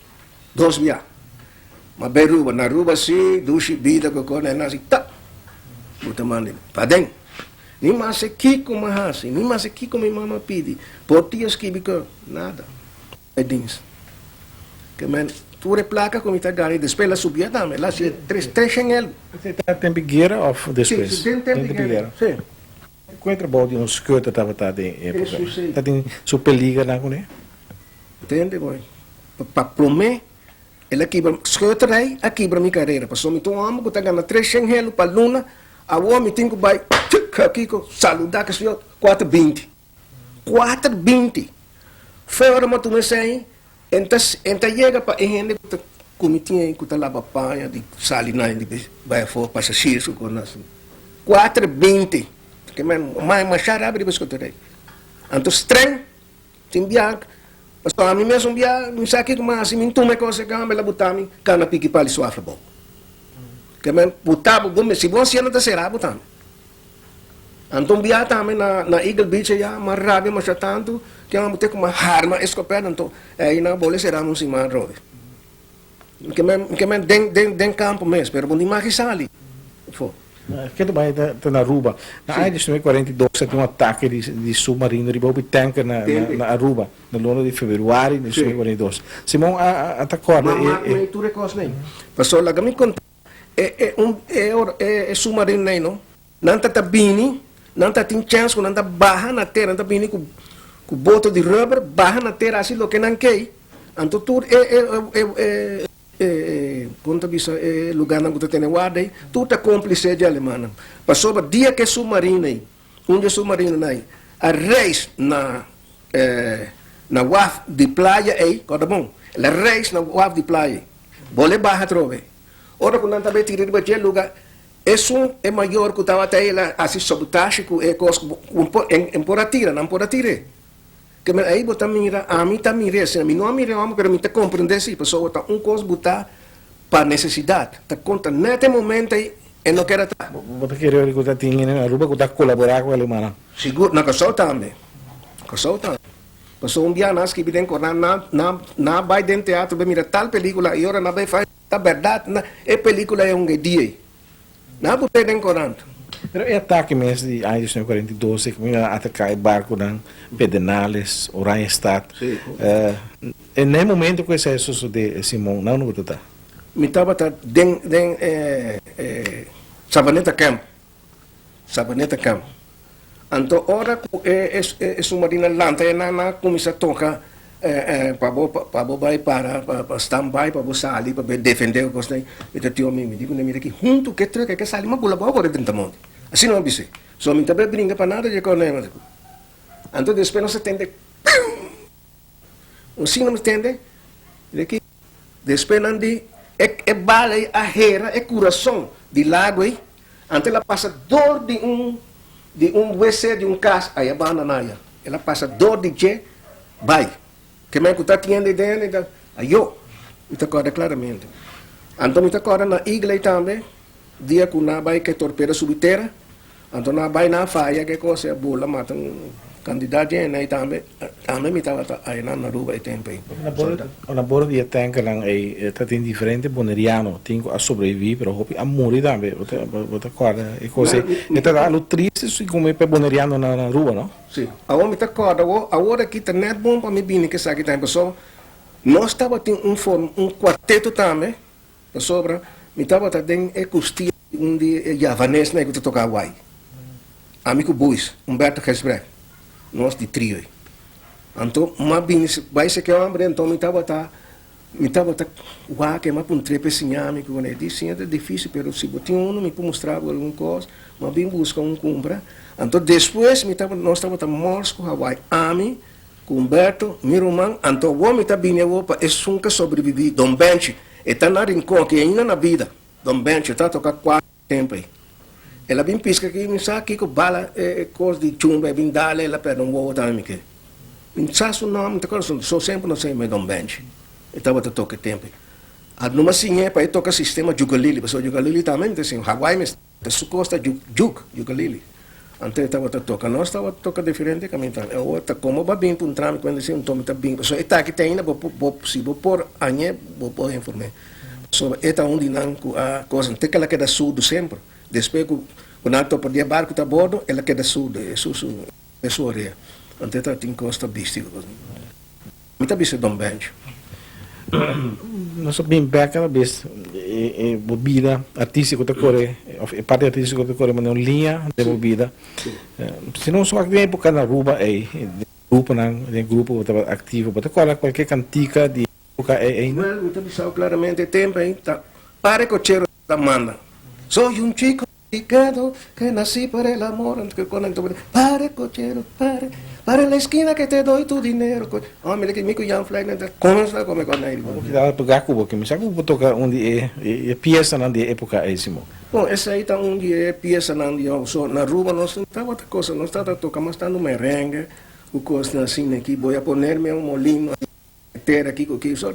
[SPEAKER 1] Dos bia. Ma bai Aruba, na Aruba si, dushi bida ku kos, nan a hasi tap! Bo ta manda paden. Ni mas e kiko mi a hasi, ni mas e kiko mi mama a pidi. Por ti a skibi ku nada. E dins. Ke men tur e plaka ku mi ta gana i despues el a subia tambe, el a hasi tres tres shen elgo.
[SPEAKER 2] Esei ta tempu di guera òf despues?
[SPEAKER 1] Si, si, den tempu di guera, si.
[SPEAKER 2] Ku e trabou di un schutter tabata den e epoka ei? Ta tin su peligernan kuné?
[SPEAKER 1] Tende boy, pa promé el a kibra, schutterij a kibra mi karera, pasobra mi ta un hòmber ku ta gana tres shen helu pa luna, awor mi tin ku bai kiko, saludá kesio, kuater 20. 4:20. Fora ma tuma esei, en ta en ta yega pa e hende ku ta ku mi tin ei ku ta laba paña di sali nan di bai afó pasashiers ku kos asina. 4:20. Ke men mai masha rabia riba escoterei. Anto streng tin bia pasobra ami mes un bia mi sa kiko mi hasi mi tuma e kos e kamba el a buta mi kana piki pali suafla bou. Ke men buta bo bo mes si bo hasié nan ta sera bo tambe. Anto un bia tambe na na Eagle Beach aya m'a rabia masha tantu ke amo te kuma harma escopeta anto ei nan a bole sera mi un siman atrobe. Mi ke men mi ke men den den den kampo mes pero bo no imagi sali afo.
[SPEAKER 2] Ke ta bai ta na Aruba. Na aña 1942 ta tin un atake di di submarino riba hopi tanker na na Aruba na luna di februari di 1942. Simon a a ta kòrda
[SPEAKER 1] e. M'a mak mei tur e kos nei. Pasobra laga mi konta. E e un e ora e e submarino nei no, nan ta ta bini, nan ta tin chèns ku nan ta baha na tera, nan ta bini ku ku boto di rubber baha na tera hasi loke nan kei, anto tur e e e e e e kon ta bisa e lugarnan ku ta tene warda ei, tur ta kómplise di alemannan. Pasobra dia ku e submarino ei, un di e submarinonan ei a reis na e na waf di playa ei, kòrda bon, el a reis na waf di playa ei, bole baha atrobe. Ora ku nan ta bai tira riba dje luga, esun e mayor ku tabata ei el a hasi sabotashi ku e kos ku en por a tira, nan por a tir'é. Ke men ei bo ta mira, ami ta mir'é asina, mi no a mir'é hòmber pero mi ta komprendé si, pasobra ta un kos bo ta pa nesesidat, ta konta nèt e momento ei e no keda ta.
[SPEAKER 2] Bo ta kere ku ta tin hende na Aruba ku ta kolaborá ku alemanan?
[SPEAKER 1] Sigur, na Kòrsou tambe, Kòrsou tambe. Pasobra un bia nan a skibi den korant, nan nan nan a bai den teatro bai mira tal pelikula i ora nan bai fai. Ta berdad na e pelicula e un e dia ei. Nan a put'e den corant.
[SPEAKER 2] Pero e atake mes di aña 1942 e kaminda nan ataka e barkunan Pedernales, Oranjestad.
[SPEAKER 1] Sí.
[SPEAKER 2] E na e momento ku esei a sosode Simon, nan no ta ta?
[SPEAKER 1] Mi tabata den den e e Savaneta Camp. Sabaneta Camp. Anto ora ku e e submarino a lanta e nan a kuminsá toka pa bo pa bo bai para pa stand by pa bo sali pa bo defendé ku kos mi ta tio mi mi di ku nan mira aki huntu ku e truck a ke sali mi a bula abou kore drenta monte. Asina mi a bis'é. So mi ta bai bringa pa nada dje kòrnè. Anto despues nos a tende pium! Un signo nos tende di ki despues nan di e e bala ei a hera e kurason di lago ei, anto el a pasa dor di un di un wc di un kas aya banda nan aya. El a pasa dor di dje bai. Ke men ku ta tiende den e ta ayo. Mi ta kòrda klaramente. Anto mi ta kòrda na Igley tambe dia ku nan a bai ke torpedo subi tera. Anto nan a bai nan a faya ke kos e a bula mata un kantidat di hende ei tambe. Tambe mi tabata ainan na Aruba e tempu ei.
[SPEAKER 2] Na bordo di e tankernan ei ta tin diferente boneriano tin ku a sobrevivi pero hopi a muri tambe. Bo ta bo ta kòrda e kos ei? E ta algu triste si komo pa e bonerianonan na Aruba no?
[SPEAKER 1] Si. Awor mi ta kòrda awor, awor aki ta nèt bon pa mi bini ku esaki tambe pasobra nos tabatin un forma un kuarteto tambe pasobra mi tabata den e kustia di un di e javanesnan ku ta toka Hawaii. Ami ku Buis, Humberto Gijsbrecht, nos di trio ei. Anto m'a bini bai seke hòmber anto mi tabata Mi tabata wak e m'a puntr'é p'e siña mi ku e di siña ta difísil pero si bo tin unu mi por mustra bo algun kos. M'a bin buska un kumpra. Anto despues mi tabata nos tabata mòrs ku Hawaii ami ku Humberto mi ruman anto awor mi ta bini awor pa esun ku a sobrebibí Don Benchi e ta na Rincon aki ainda na bida Don Benchi e ta toka kuater tempu ei. El a bin piska aki mi sa kiko bala e kos di chumbo e bin dal el a perde un wowo tambe mi ke. Mi sa su nomber mi ta acorda su so semper nos a yama e Don Benchi. E tabata toka e tempo ei. A no mas siñ'e pa e toka sistema jugalili pasobra jugalili tambe mi ta siña Hawaii mes ta su kos ta juk juk jugalili. Anto e tabata toka nos tabata toka diferente kaminda tambe. Awor ta komo bo a bin puntra mi kuenta si anto mi ta bin pasobra e taki te ainda bo bo si bo por añ'e bo por inform'e. Pasobra e ta un di nan ku a kosa te ke el a keda surdu semper. Despues ku ku nan a topa di e barku ta bordo el a keda surdu e su su e su orea. Anto e tabatin kos ta bisti ku kos. Mi ta bisa Don Bencho.
[SPEAKER 2] Nos a bin bek cada bes e bo bida artístico ta kore of e parti artístico ta kore manera un liña den bo bida. Si nos wak den epoca na Aruba ey den gruponan den grupo bo tabata activo bo ta kòrda cualkier cantica di epoca ey ainda?
[SPEAKER 1] Well mi ta bisa bo claramente e tempo ey ta pare cochero ta manda soy un chico Picado que nací por el amor Pare cochero, pare Pare en la esquina que te doy tu dinero Oh, mira que mi cu Jan Fleck ta comenzá come con aire.
[SPEAKER 2] Bo keda pegá cu bo, mi sa cu bo toca un di e piesanan di e epoca ey, Simon.
[SPEAKER 1] Bon, esey ta un di e piesanan di so na Aruba nos no tabata cosa, nos tabata toca mas tanto merengue cu cosnan asina aki, voy a ponerme un molino tera aki cu aki, so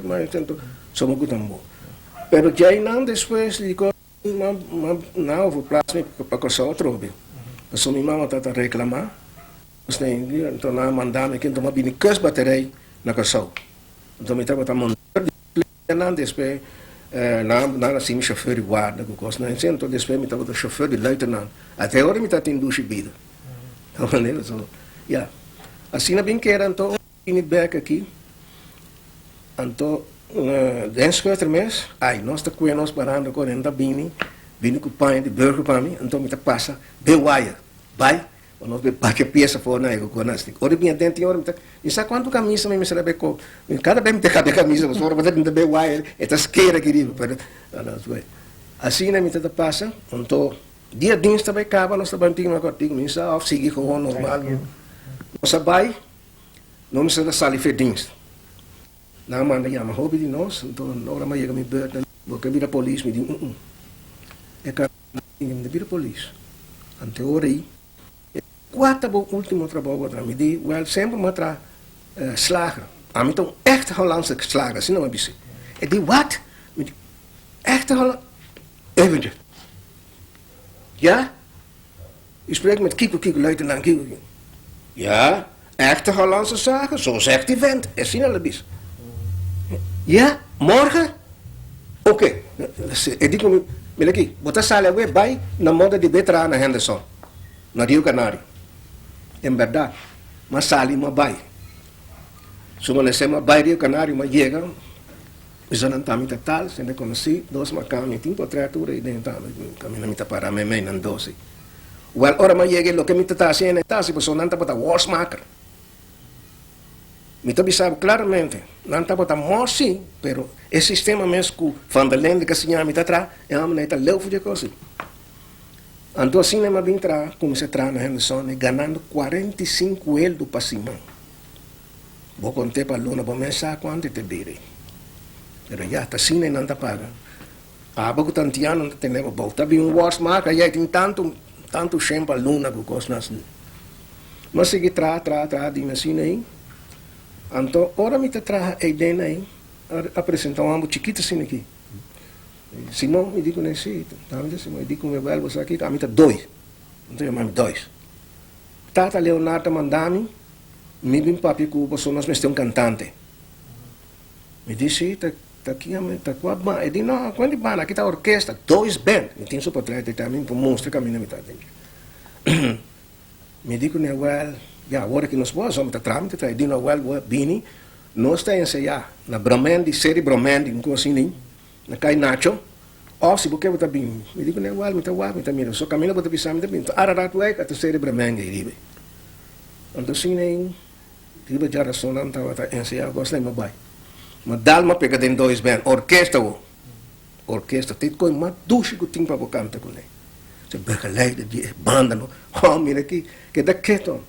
[SPEAKER 1] somo cu tambor. Pero djainan despues di Ma nan overplaats mi pa Kòrsou atrobe. Pasobra mi mama tabata reklamá. Anto nan a manda mi aki, anto mi a bini kustbaterij na Kòrsou. Anto mi tabata monteur di kleernan, despues nan a hasi mi shofèr di warda ku kosnan asina. Anto despues mi tabata shofèr di luitenant. Ata e ora mi tabatin dushi bida. Ya. Asina bin keda anto. Bini bek aki, anto den schutter mes, ai nos ta kue nos baranda ku nan ta bini, bini ku paña di burger pa mi, anto mi ta pasa be waya bai pa nos be bacha piesa for na e ku nan stik. Ora mi bini aden tin ora mi ta, mi sa kuantu kamisa mi mester a be ko, kada be mi ta kabia kamisa pasobra ora mi ta be waya e ta sker aki riba, pero asina mi ta ta pasa, anto dia dins ta bai kaba nos ta bai tin un kòrtiku mi sa òf sigui gewoon normal, nos a bai. No mester ta sali fe dienst. Nan a manda yama hopi di nos, anto ora mi a yega mi beurt nan di, bo ke bira polis? Mi di, uh-uh. E kara di mi ta bira polis. Anto e ora ei, e kua ta bo ultimo trabou bo a traha? Mi di, wel, semper mi a traha slager. Ami ta un echte Hollandse slager, asina mi a bis'é. E di, wat? Mi di, echte Hollandse? Eventje. Ja? U spreekt met Kiko, Kiko, luitenant Kiko, Kiko. Ja, echte Hollandse zaken, zo zegt die vent. Asina el a bisa. Ja, morgen? Oké. E di ku mi, mira aki, bo ta sali awe bai na moda di be traha na Henderson, na Rio Canario. En bèrdat, m'a sali, m'a bai. Su manesé m'a bai Rio Canario, m'a yega, Esanan ta mi ta tal, sende konosí, dos makan, mi tin potrèt tur ei den tambe, kaminda mi ta pará meimei nan dos ei. Wèl, ora mi a yega ei, loke mi ta ta hasi ei ta hasi pasobra nan tabata wòrsmaker. Mi ta bisa bo klaramente, nan tabata mòrs sí, pero e sistema mes ku Van der Linde ke siña mi ta traha, e hòmber ei ta leu for di e kos ei. Anto asina mi a bin traha, kuminsá traha na Henderson ganando 45 eldo pa siman. Bo kont'é pa luna, bo mes sa kuantu e ta bira. Pero ya, ta asina e nan ta paga. Aba ku ta antiano nan ta tene bo bou. Ta bin un wòrs maka ya, e tin tantu, tantu shen pa luna ku kosnan asina. Mi a sigui traha, traha, traha dime asina ei. Anto ora mi ta traha ei den ei, a presentá un ambo chikitu asina aki. Simon, mi di kuné, si, ta mi ta Simon. E di ku mi, wèl, bo sa kiko, ami ta Dois. Nan ta yama mi Dois. Tata Leonard ta manda mi, mi bin papia ku bo pasobra nos mester un kantante. Mi di, si, ta ta ki ami, ta kua banda? E di, no, kua di banda, aki ta orkesta, Dois Band. Mi tin su potret ei tambe, mi por mustra kaminda mi ta den. Mi di kuné, wèl, ya, awor aki nos por, mi ta traha, mi ta traha. E di, no, wèl, bo a bini, nos ta ensayá na Bramendi, Seri Bramendi, un kos asina, na Kai Nacho, òf si bo ke bo ta bini. Mi di kuné, wèl, mi ta wak, mi ta mira. So kaminda bo ta bisa mi ta bini. Ararat wèk a ta Seri Bramendi ei riba. Anto asina ei, riba djarason nan tabata ensayá kos, mi a bai. Mi a dal mi a pega den Dois Band, orkesta wo. Orkesta ta e kos mas dushi ku tin pa bo kanta kuné. Se begeleider di e banda no, oh mira aki, keda keto.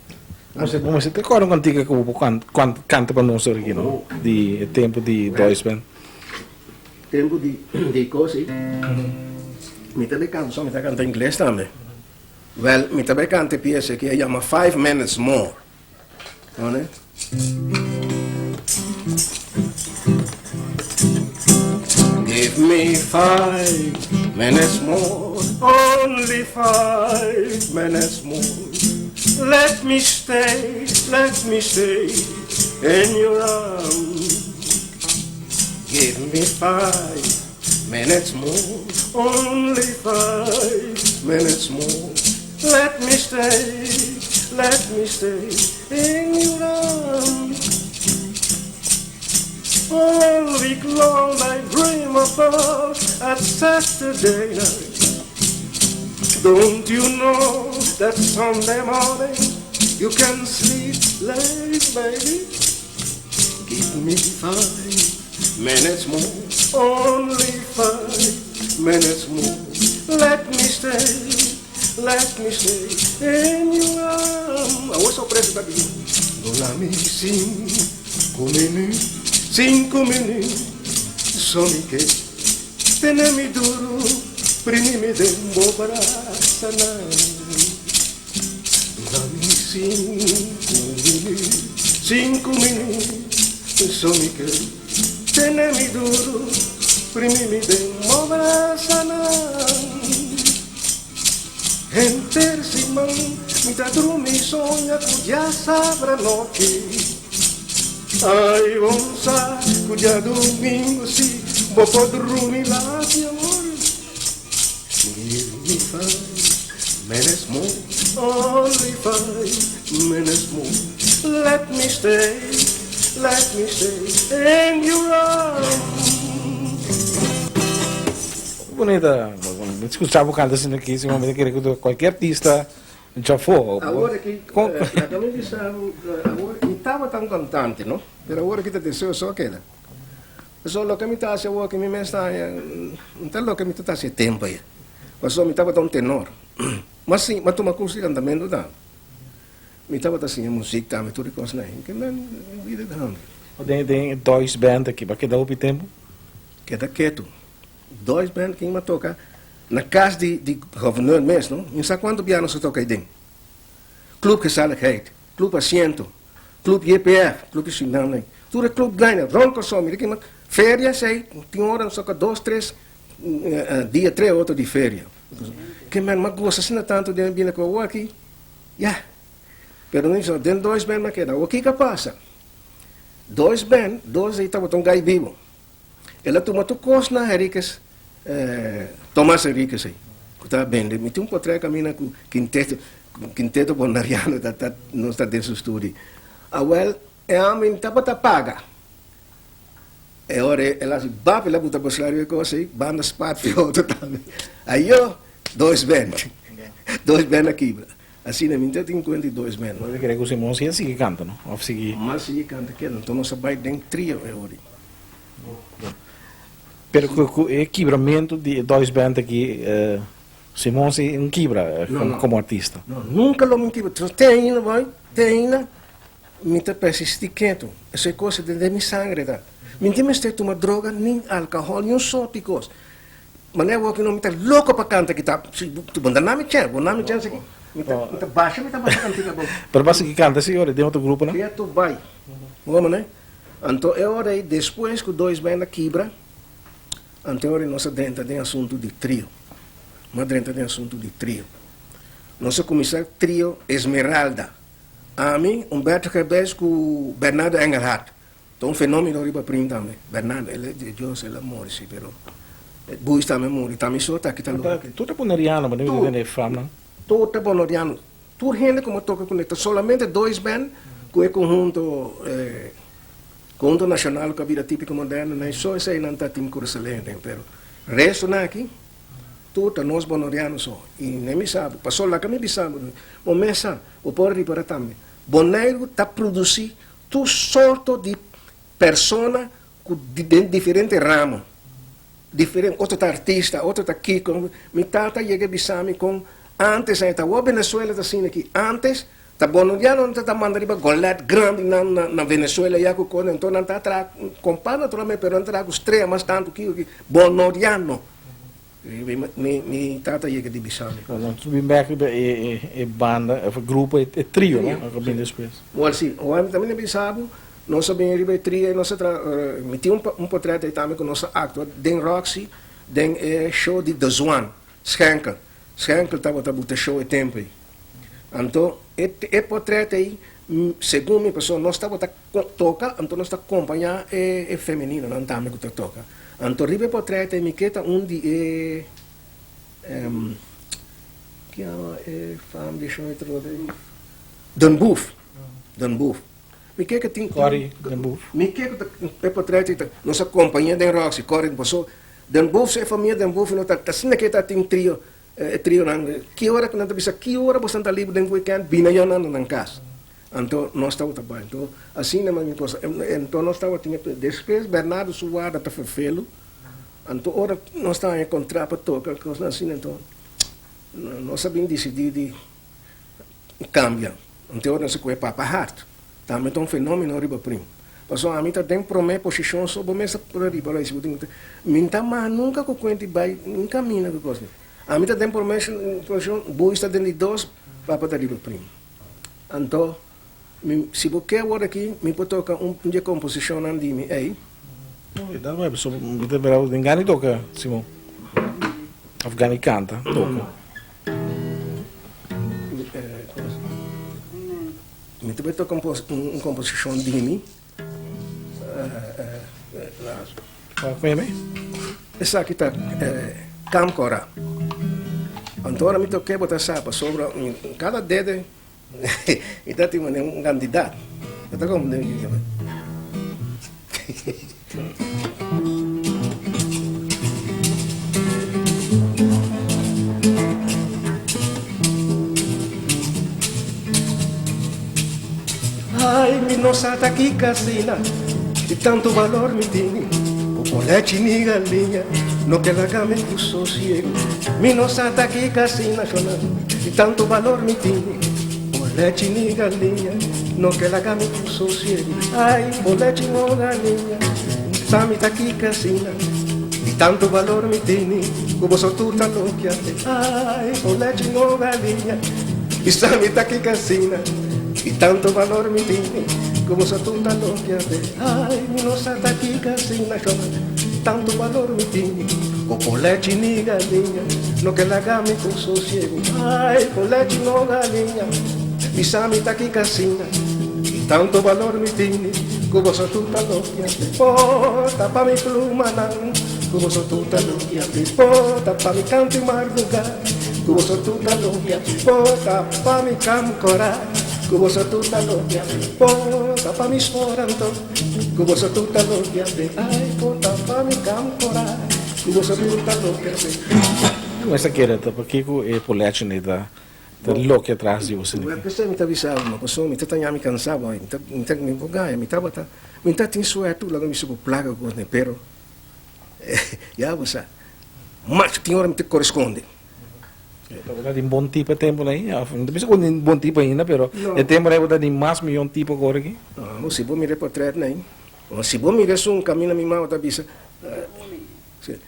[SPEAKER 2] Bo mester ta kòrda un kantika ku bo kanta pa nos ora aki no, di e tempu di Dois Band.
[SPEAKER 1] Tempu di kos ei, mi ta bay kanta, mi ta kanta ingles tambe. Wèl, mi ta bay kanta e piesa aki, e yama Five Minutes More. One. Give me five minutes more, only five minutes more. Let me stay, let me stay in your arms. Give me five minutes more, only five minutes more. Let me stay, let me stay in your arms. All week long I dream about that Saturday night. Don't you know that Sunday morning you can sleep late, baby? Give me five minutes more, only five minutes more. Let me stay, let me stay in your arms. Awor sorpresa ta bin. Duna mi sinku minüt, sinku minüt, so mi ke tene mi duru, primi mi den bo brasanan. Duna mi sinku minüt, sinku minüt, so mi ke tene mi duru, primi mi den bo brasanan. Henter siman mi ta drumi soña ku djasabra nochi. Ai bon sa ku djadumingu si bo por drumi laat mi amor. Give me five minutes more, only five minutes more. Let me stay, let me stay in your arms.
[SPEAKER 2] Bunita. Mi skucha bo kanta asina aki, si mi ta kere ku kualkier artista djafó.
[SPEAKER 1] Awor aki, laga mi bisa bo, awor mi tabata un kantante, no? Pero awor aki ta deseo so a keda. Pasobra loke mi ta hasi awor aki mi mes ta haña, no ta loke mi ta hasi e tempu ayer. Pasobra mi tabata un tenor. Ma si, mi a tuma kurso di kantamentu tambe. Mi tabata siña muzik tambe, tur e kosnan ei. Ke men bida grandi.
[SPEAKER 2] Den e Dois Band aki, bo a keda hopi tempu?
[SPEAKER 1] Keda ketu. Dois band kin a toca na cas di di governor mes no, mi sa cuanto bia nos a toca aiden. Club Gezelligheid, Club Asiento, Club JPF, Club di Suriname, tur e club grandi rond Corsou mira kin feria esey tin ora nos toca dos tres dia tres otro di feria. Ke men m'a goza asina tanto den bini cu awor aki ya pero no den dois band m'a keda awor kiko a pasa dois band dos ey tabata un gai bibo. El a tuma tur kos na Henriquez, Tomas Henriquez ei, ku ta bende. Mi tin un potrèt kaminda ku Quinteto, Quinteto Bonaireano ta ta nos ta den su studio. Awèl, e homber no tabata paga. E ora el a hasi bap, el a buta bosla riba e kos ei, banda spat fi otro tambe. Ayo, dos bèn, dos bèn a kibra. Asina mi ta tin kuenta di dos bèn.
[SPEAKER 2] Bo ta kere ku Simon si a sigui kanta, no? Òf sigui.
[SPEAKER 1] Mas sigui kanta keda, anto nos a bai den trio e ora ei.
[SPEAKER 2] Pero ku e kibramentu di e Dois Band aki. Simon si un kibra komo artista.
[SPEAKER 1] No, nunka lo mi kibra. Te ainda boy, te ainda mi ta persistí ketu. Esei kos ta den mi sangre ta. Mi no tin mester tuma droga ni alkohòl, ni un sort di kos. Manera awor ku no mi ta loko pa kanta kita. Si bo ta na mi chèns, bo na mi chèns aki, mi ta mi ta basha mi ta basha kantika bo.
[SPEAKER 2] Pero bo a sigui kanta si ora den otro gruponan?
[SPEAKER 1] Ketu bai. Bo wak manera? Anto e ora ei despues ku Dois Band a kibra, anto e ora ei nos a drenta den asuntu di trio. Nos a drenta den asuntu di trio. Nos a kuminsá trio Esmeralda. Ami, Humberto Gerbes ku Bernardo Engelhardt. Ta un fenomeno riba prim tambe. Bernardo, el e Dios, el a muri si, pero Buis tambe a muri. Ta mi so ta aki ta loke.
[SPEAKER 2] Tur ta boneriano, bo no mira den e famnan?
[SPEAKER 1] Tur ta boneriano. Tur hende ku mi a toka kuné ta solamente dois band ku e konhunto konhunto nashonal ku a bira Típiko Moderno nan so eseinan ta tin Kurasoleño den pero restonan aki tur ta nos bonoriano so i ne mi sa bo paso laga mi bisa bo bo mes sa bo por ripara tambe Boneiru ta produsi tur sorto di persona ku den diferente ramo diferente otro ta artista otro ta kiko mi tata yega bisa mi kon antes ta awor Venezuela ta asina aki antes ta bonoriano nan ta manda riba golet grandi nan na Venezuela ya ku kos enton nan ta traha kompa naturalmente pero nan ta traha ku strea mas tantu kiko ki bonoriano mi tata yega di bisa mi.
[SPEAKER 2] Nan ta bin bek riba e banda of e grupo e trio no a bin despues.
[SPEAKER 1] Wèl si, ora mi ta bin bisa bo, nos a bin riba e trio i nos a traha, mi tin un potret ei tambe ku nos a aktua den Roxy den e show di De Zwaan, Schenkel. Schenkel tabata buta show e tempu ei. Anto e potret ei segun mi pasobra nos tabata toka anto nos ta kompañá e femeninonan tambe ku ta toka. Anto riba e potret ei mi ke ta un di e kiama e fam di show e trote ei? Den Boef, Den Boef. Mi ke ku tin
[SPEAKER 2] Corrie Den Boef.
[SPEAKER 1] Mi ke ku ta e potret ei ta nos a kompañ'é den Roxy, Corrie paso Den Boef su e famia Den Boef no ta asina ke ta tin trio e trionan ki ora ku nan ta bisa ki ora boso ta liber den weekend bini ayo nan na nan kas. Anto nos tabata bai. Anto asina mi cosa. Anto nos tabatin e despues Bernardo su warda ta ferfelu. Anto ora nos ta haña kontra pa toka kosnan asina anto nos a bin disidí di kambia. Anto ora nos a kohe Papa Hart. Tambe ta un fenomeno riba prim. Pasobra ami ta den promé posishon so bo mes ta por ariba ora si bo tin mi no ta mas nunka ku kuenta i bai ni kamina ku kos. Ami ta den promé posishon, Boeis ta den di dos, Papa ta riba prim. Anto, mi, si bo ke awor aki, mi por toka un dje komposishonnan di mi ei.
[SPEAKER 2] Da web, so mi ta bira den gana di toka, Simon. Of gana di kanta, toka.
[SPEAKER 1] Mi ta bai toka un komposishon di mi. Esaki ta Kamkora. Anto ora mi tok'é bo ta sa pasobra kada dede mi ta tin manera un kantidat. Bo ta komprendé mi kiko? Ai, mi no sa ta kiko asina, di tantu balor mi tin, ku por lechi ni galiña no ke laga mi ku sosiegu. Mi no sa ta kiko asina, shona, di tantu balor mi tin, por lechi ni galiña no ke laga mi ku sosiegu. Ai, por lechi no galiña, sa mi ta kiko asina, di tantu balor mi tin, ku boso tur ta lokia. Ai, por lechi no galiña, sa mi ta kiko asina. I tanto valor mi tini ku bo sa tur ta loke a be. Ai, mi no sa ta kiko asina shona. Tanto valor mi tini ku por lechi ni galiña no ke laga mi ku sosiegu. Ai, por lechi no galiña mi sa mi ta kiko asina. I tanto valor mi tini ku bo sa tur ta loke a be. Por ta pa mi plumanan ku bo sa tur ta loke a be. Por ta pa mi kantu i marduga. Ku boso tur ta logia Por ta pa mi kamkora Ku boso tur ta logia Por ta pa mi sporanto Ku boso tur ta logia Ai por ta pa mi kamkora Ku boso tur ta logia
[SPEAKER 2] Mi mester kere ta pakiko e polechi nei ta ta loke atras di boso
[SPEAKER 1] nei. P'esei mi ta bisa bo, pasobra mi ta taña mi kansa bo, mi ta mi ta mi por gaña, mi tabata mi ta tin suerte laga mi bisa ku plaka ku kos nei, pero ya bo sa. Macho tin ora mi ta koreskonde.
[SPEAKER 2] Tabata tin bon tipo e tempo ei? Of no ta bisa ku tin bon tipo ainda, pero e tempo ei tabata tin mas miyon tipo ku ora aki.
[SPEAKER 1] No, si bo mira e portretnan ei, o si bo mira esun kaminda mi mama ta bisa, si,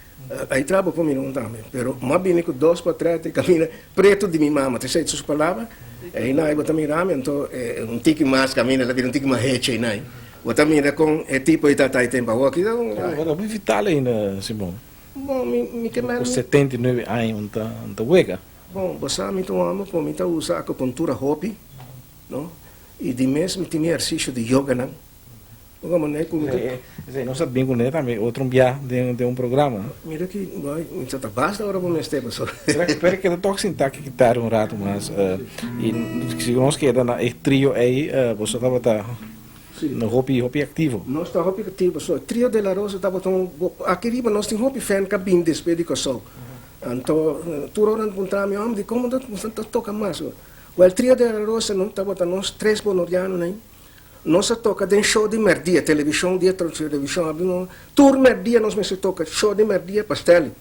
[SPEAKER 1] ai tra bo por mira un tambe, pero mi a bini ku dos portret e kaminda pretu di mi mama, ta esei su palabra, einan ei bo ta mira mi, anto un tiki mas kaminda el a bira un tiki mas hecha einan ei, bo ta mira kon e tipo ei ta ta e tempo awor aki.
[SPEAKER 2] Bo ta vital ainda, Simon.
[SPEAKER 1] Bon, mi mi ke
[SPEAKER 2] men. Ku 79 aña un ta un ta wega.
[SPEAKER 1] Bon, bo sa mi ta un homber ku mi ta usa akupuntura hopi, no? I di mes mi tin mi ehersisio di yoganan. Bo komo ne ku mi ta.
[SPEAKER 2] Esei nos a bin kuné tambe otro un bia den den un programa.
[SPEAKER 1] Mira ki boy, mi ta ta basta ora bo mester pasobra.
[SPEAKER 2] Sera ku pero keda tok sintá ki kitara un ratu mas i si nos keda na e trio ei boso tabata.
[SPEAKER 1] Sí.
[SPEAKER 2] Hopi, hopi aktivo.
[SPEAKER 1] Nos ta hopi aktivo. So, Trio de la Rosa tabata un, aki riba nos tin hopi fan ku a bin despues di Kòrsou. Anto, tur ora nan puntra mi, Hombre, dikon bo no ta toka mas? Wèl, Trio de la Rosa no tabata nos tres bonorianonan ei. Nos a toka den show di mèrdia, televishon, dia televishon a bin, tur mèrdia nos mester toka show di mèrdia pa Stelly,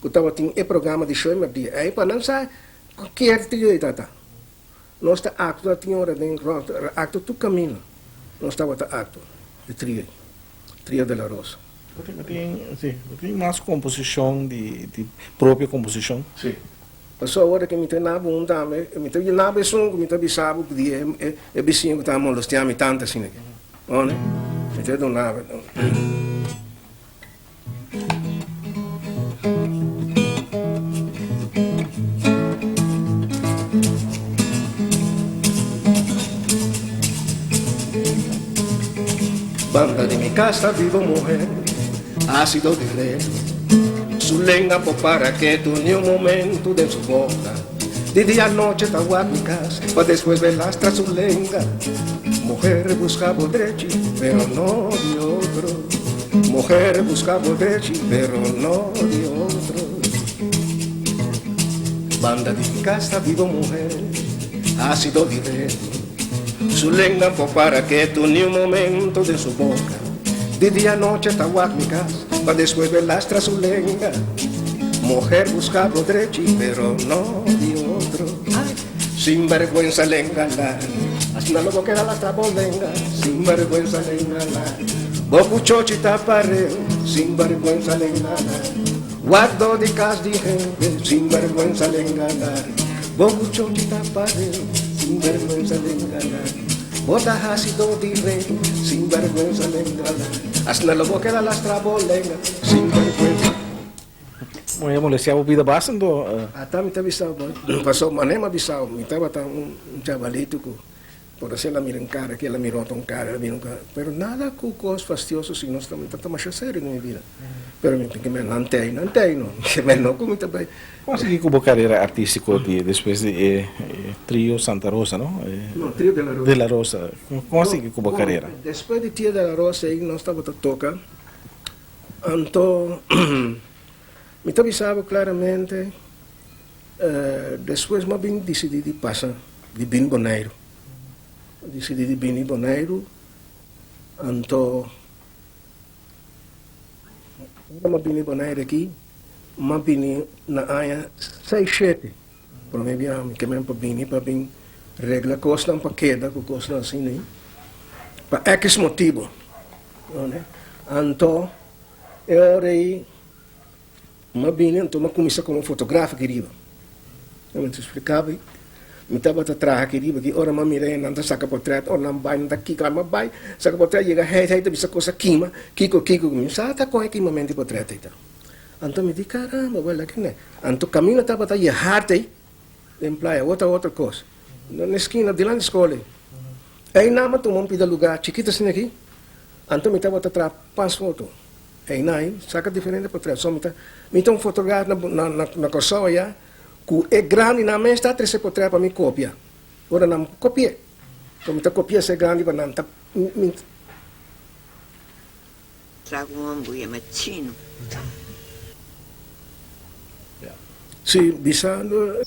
[SPEAKER 1] ku tabatin e programa di show di mèrdia. Ei pa nan sa kier trio ei tabata. Nos ta actua tin ora den rond actua tur camino nos tabata actua e trio trio de la rosa.
[SPEAKER 2] Bo tin bo tin si bo tin mas composicion di di propio composicion?
[SPEAKER 1] Si. Pasobra ora ke mi ta naba un tambe mi ta naba esun ku mi ta bisa bo ku di e e bisiño ku ta molestia mi tantu asina ke. One mi ta duna. Banda di mi casa vive un mujer, ha sido di rey. Su lenga por para ketu ni un momento den su boca. Di dia noche ta wak mi cas, pa despues be lastra su lenga. Mujer busca bo drechi, pero no di otro. Mujer busca bo drechi, pero no di otro. Banda di mi cas ta biba un mujer, ha sido di reto. Su lenga por para ketu ni un momento den su boca. Di dia noche ta wak mi cas, pa despues be lastra su lenga. Mujer busca bo drechi, pero no di otro. Ay, sinvergüenza lenga la, asina lo bo keda lastra bo lenga. Sinvergüenza lenga la, bo cu chochi ta pareu. Sinvergüenza lenga la, wardo di cas di hende. Sinvergüenza lenga la, bo cu chochi ta pareu. Sinvergüenza lenga la, bo ta haci do di rey. Sinvergüenza lenga la, asina lo bo keda lastra bo lenga. Sinvergüenza.
[SPEAKER 2] Bo ya molestia bo bida basta anto?
[SPEAKER 1] Ata mi ta bisa bo, pasobra manera mi a bisa bo, mi tabata un chabalito cu por hacer el a mira un cara aki, el a mira otro un cara, el a mira un cara, pero nada cu cos fastioso si nos ta, mi ta masha serio den mi bida, pero mi tin ke mira nan tei, nan tei no, mi ke mira no cu mi ta bay.
[SPEAKER 2] Con a sigui cu bo carera artistico di despues di e Trio Santa Rosa, no?
[SPEAKER 1] No, Trio de la Rosa.
[SPEAKER 2] De la Rosa. Con a sigui cu bo carera?
[SPEAKER 1] Despues di Trio de la Rosa ey nos tabata toca. Anto mi ta bisa bo claramente, despues mi a bin dicidi di pasa di bini Boneiru. A dicidi di bini Boneiru, anto ora mi a bini Boneiru aki, mi a bini na aña seis shete, prome biaha mi ke men pa bini pa bin regla cosnan pa keda cu cosnan asina, pa equis motibo. Anto e ora ei mi a bini anto mi a kuminsá komo fotografa aki riba. Mi ta splika bo, mi tabata traha aki riba ki ora mi a mira e nan ta saka potrèt, ora nan bai nan ta kiko, mi a bai saka potrèt yega hei hei ta bisa kos a kima, kiko kiko, mi sa ta kon e kimamentu di potrèt ei ta. Anto mi di karamba wèl aki ne. Anto kaminda tabata ye hard ei den playa, awor ta otro kos. Na eskina dilanti di skol ei. Einan mi a tuma un pida lugá chikito asina aki, anto mi tabata traha pas foto. Einan ei saka diferente potret. So mi ta mi ta un fotograaf na na na Kòrsou ayá ku e grandinan mes ta trese potret pa mi kopia. Ora nan kopi'é. So mi ta kopia esei grandi pa nan ta mi.
[SPEAKER 3] Trago un homber yama Chino.
[SPEAKER 1] Si, bisando.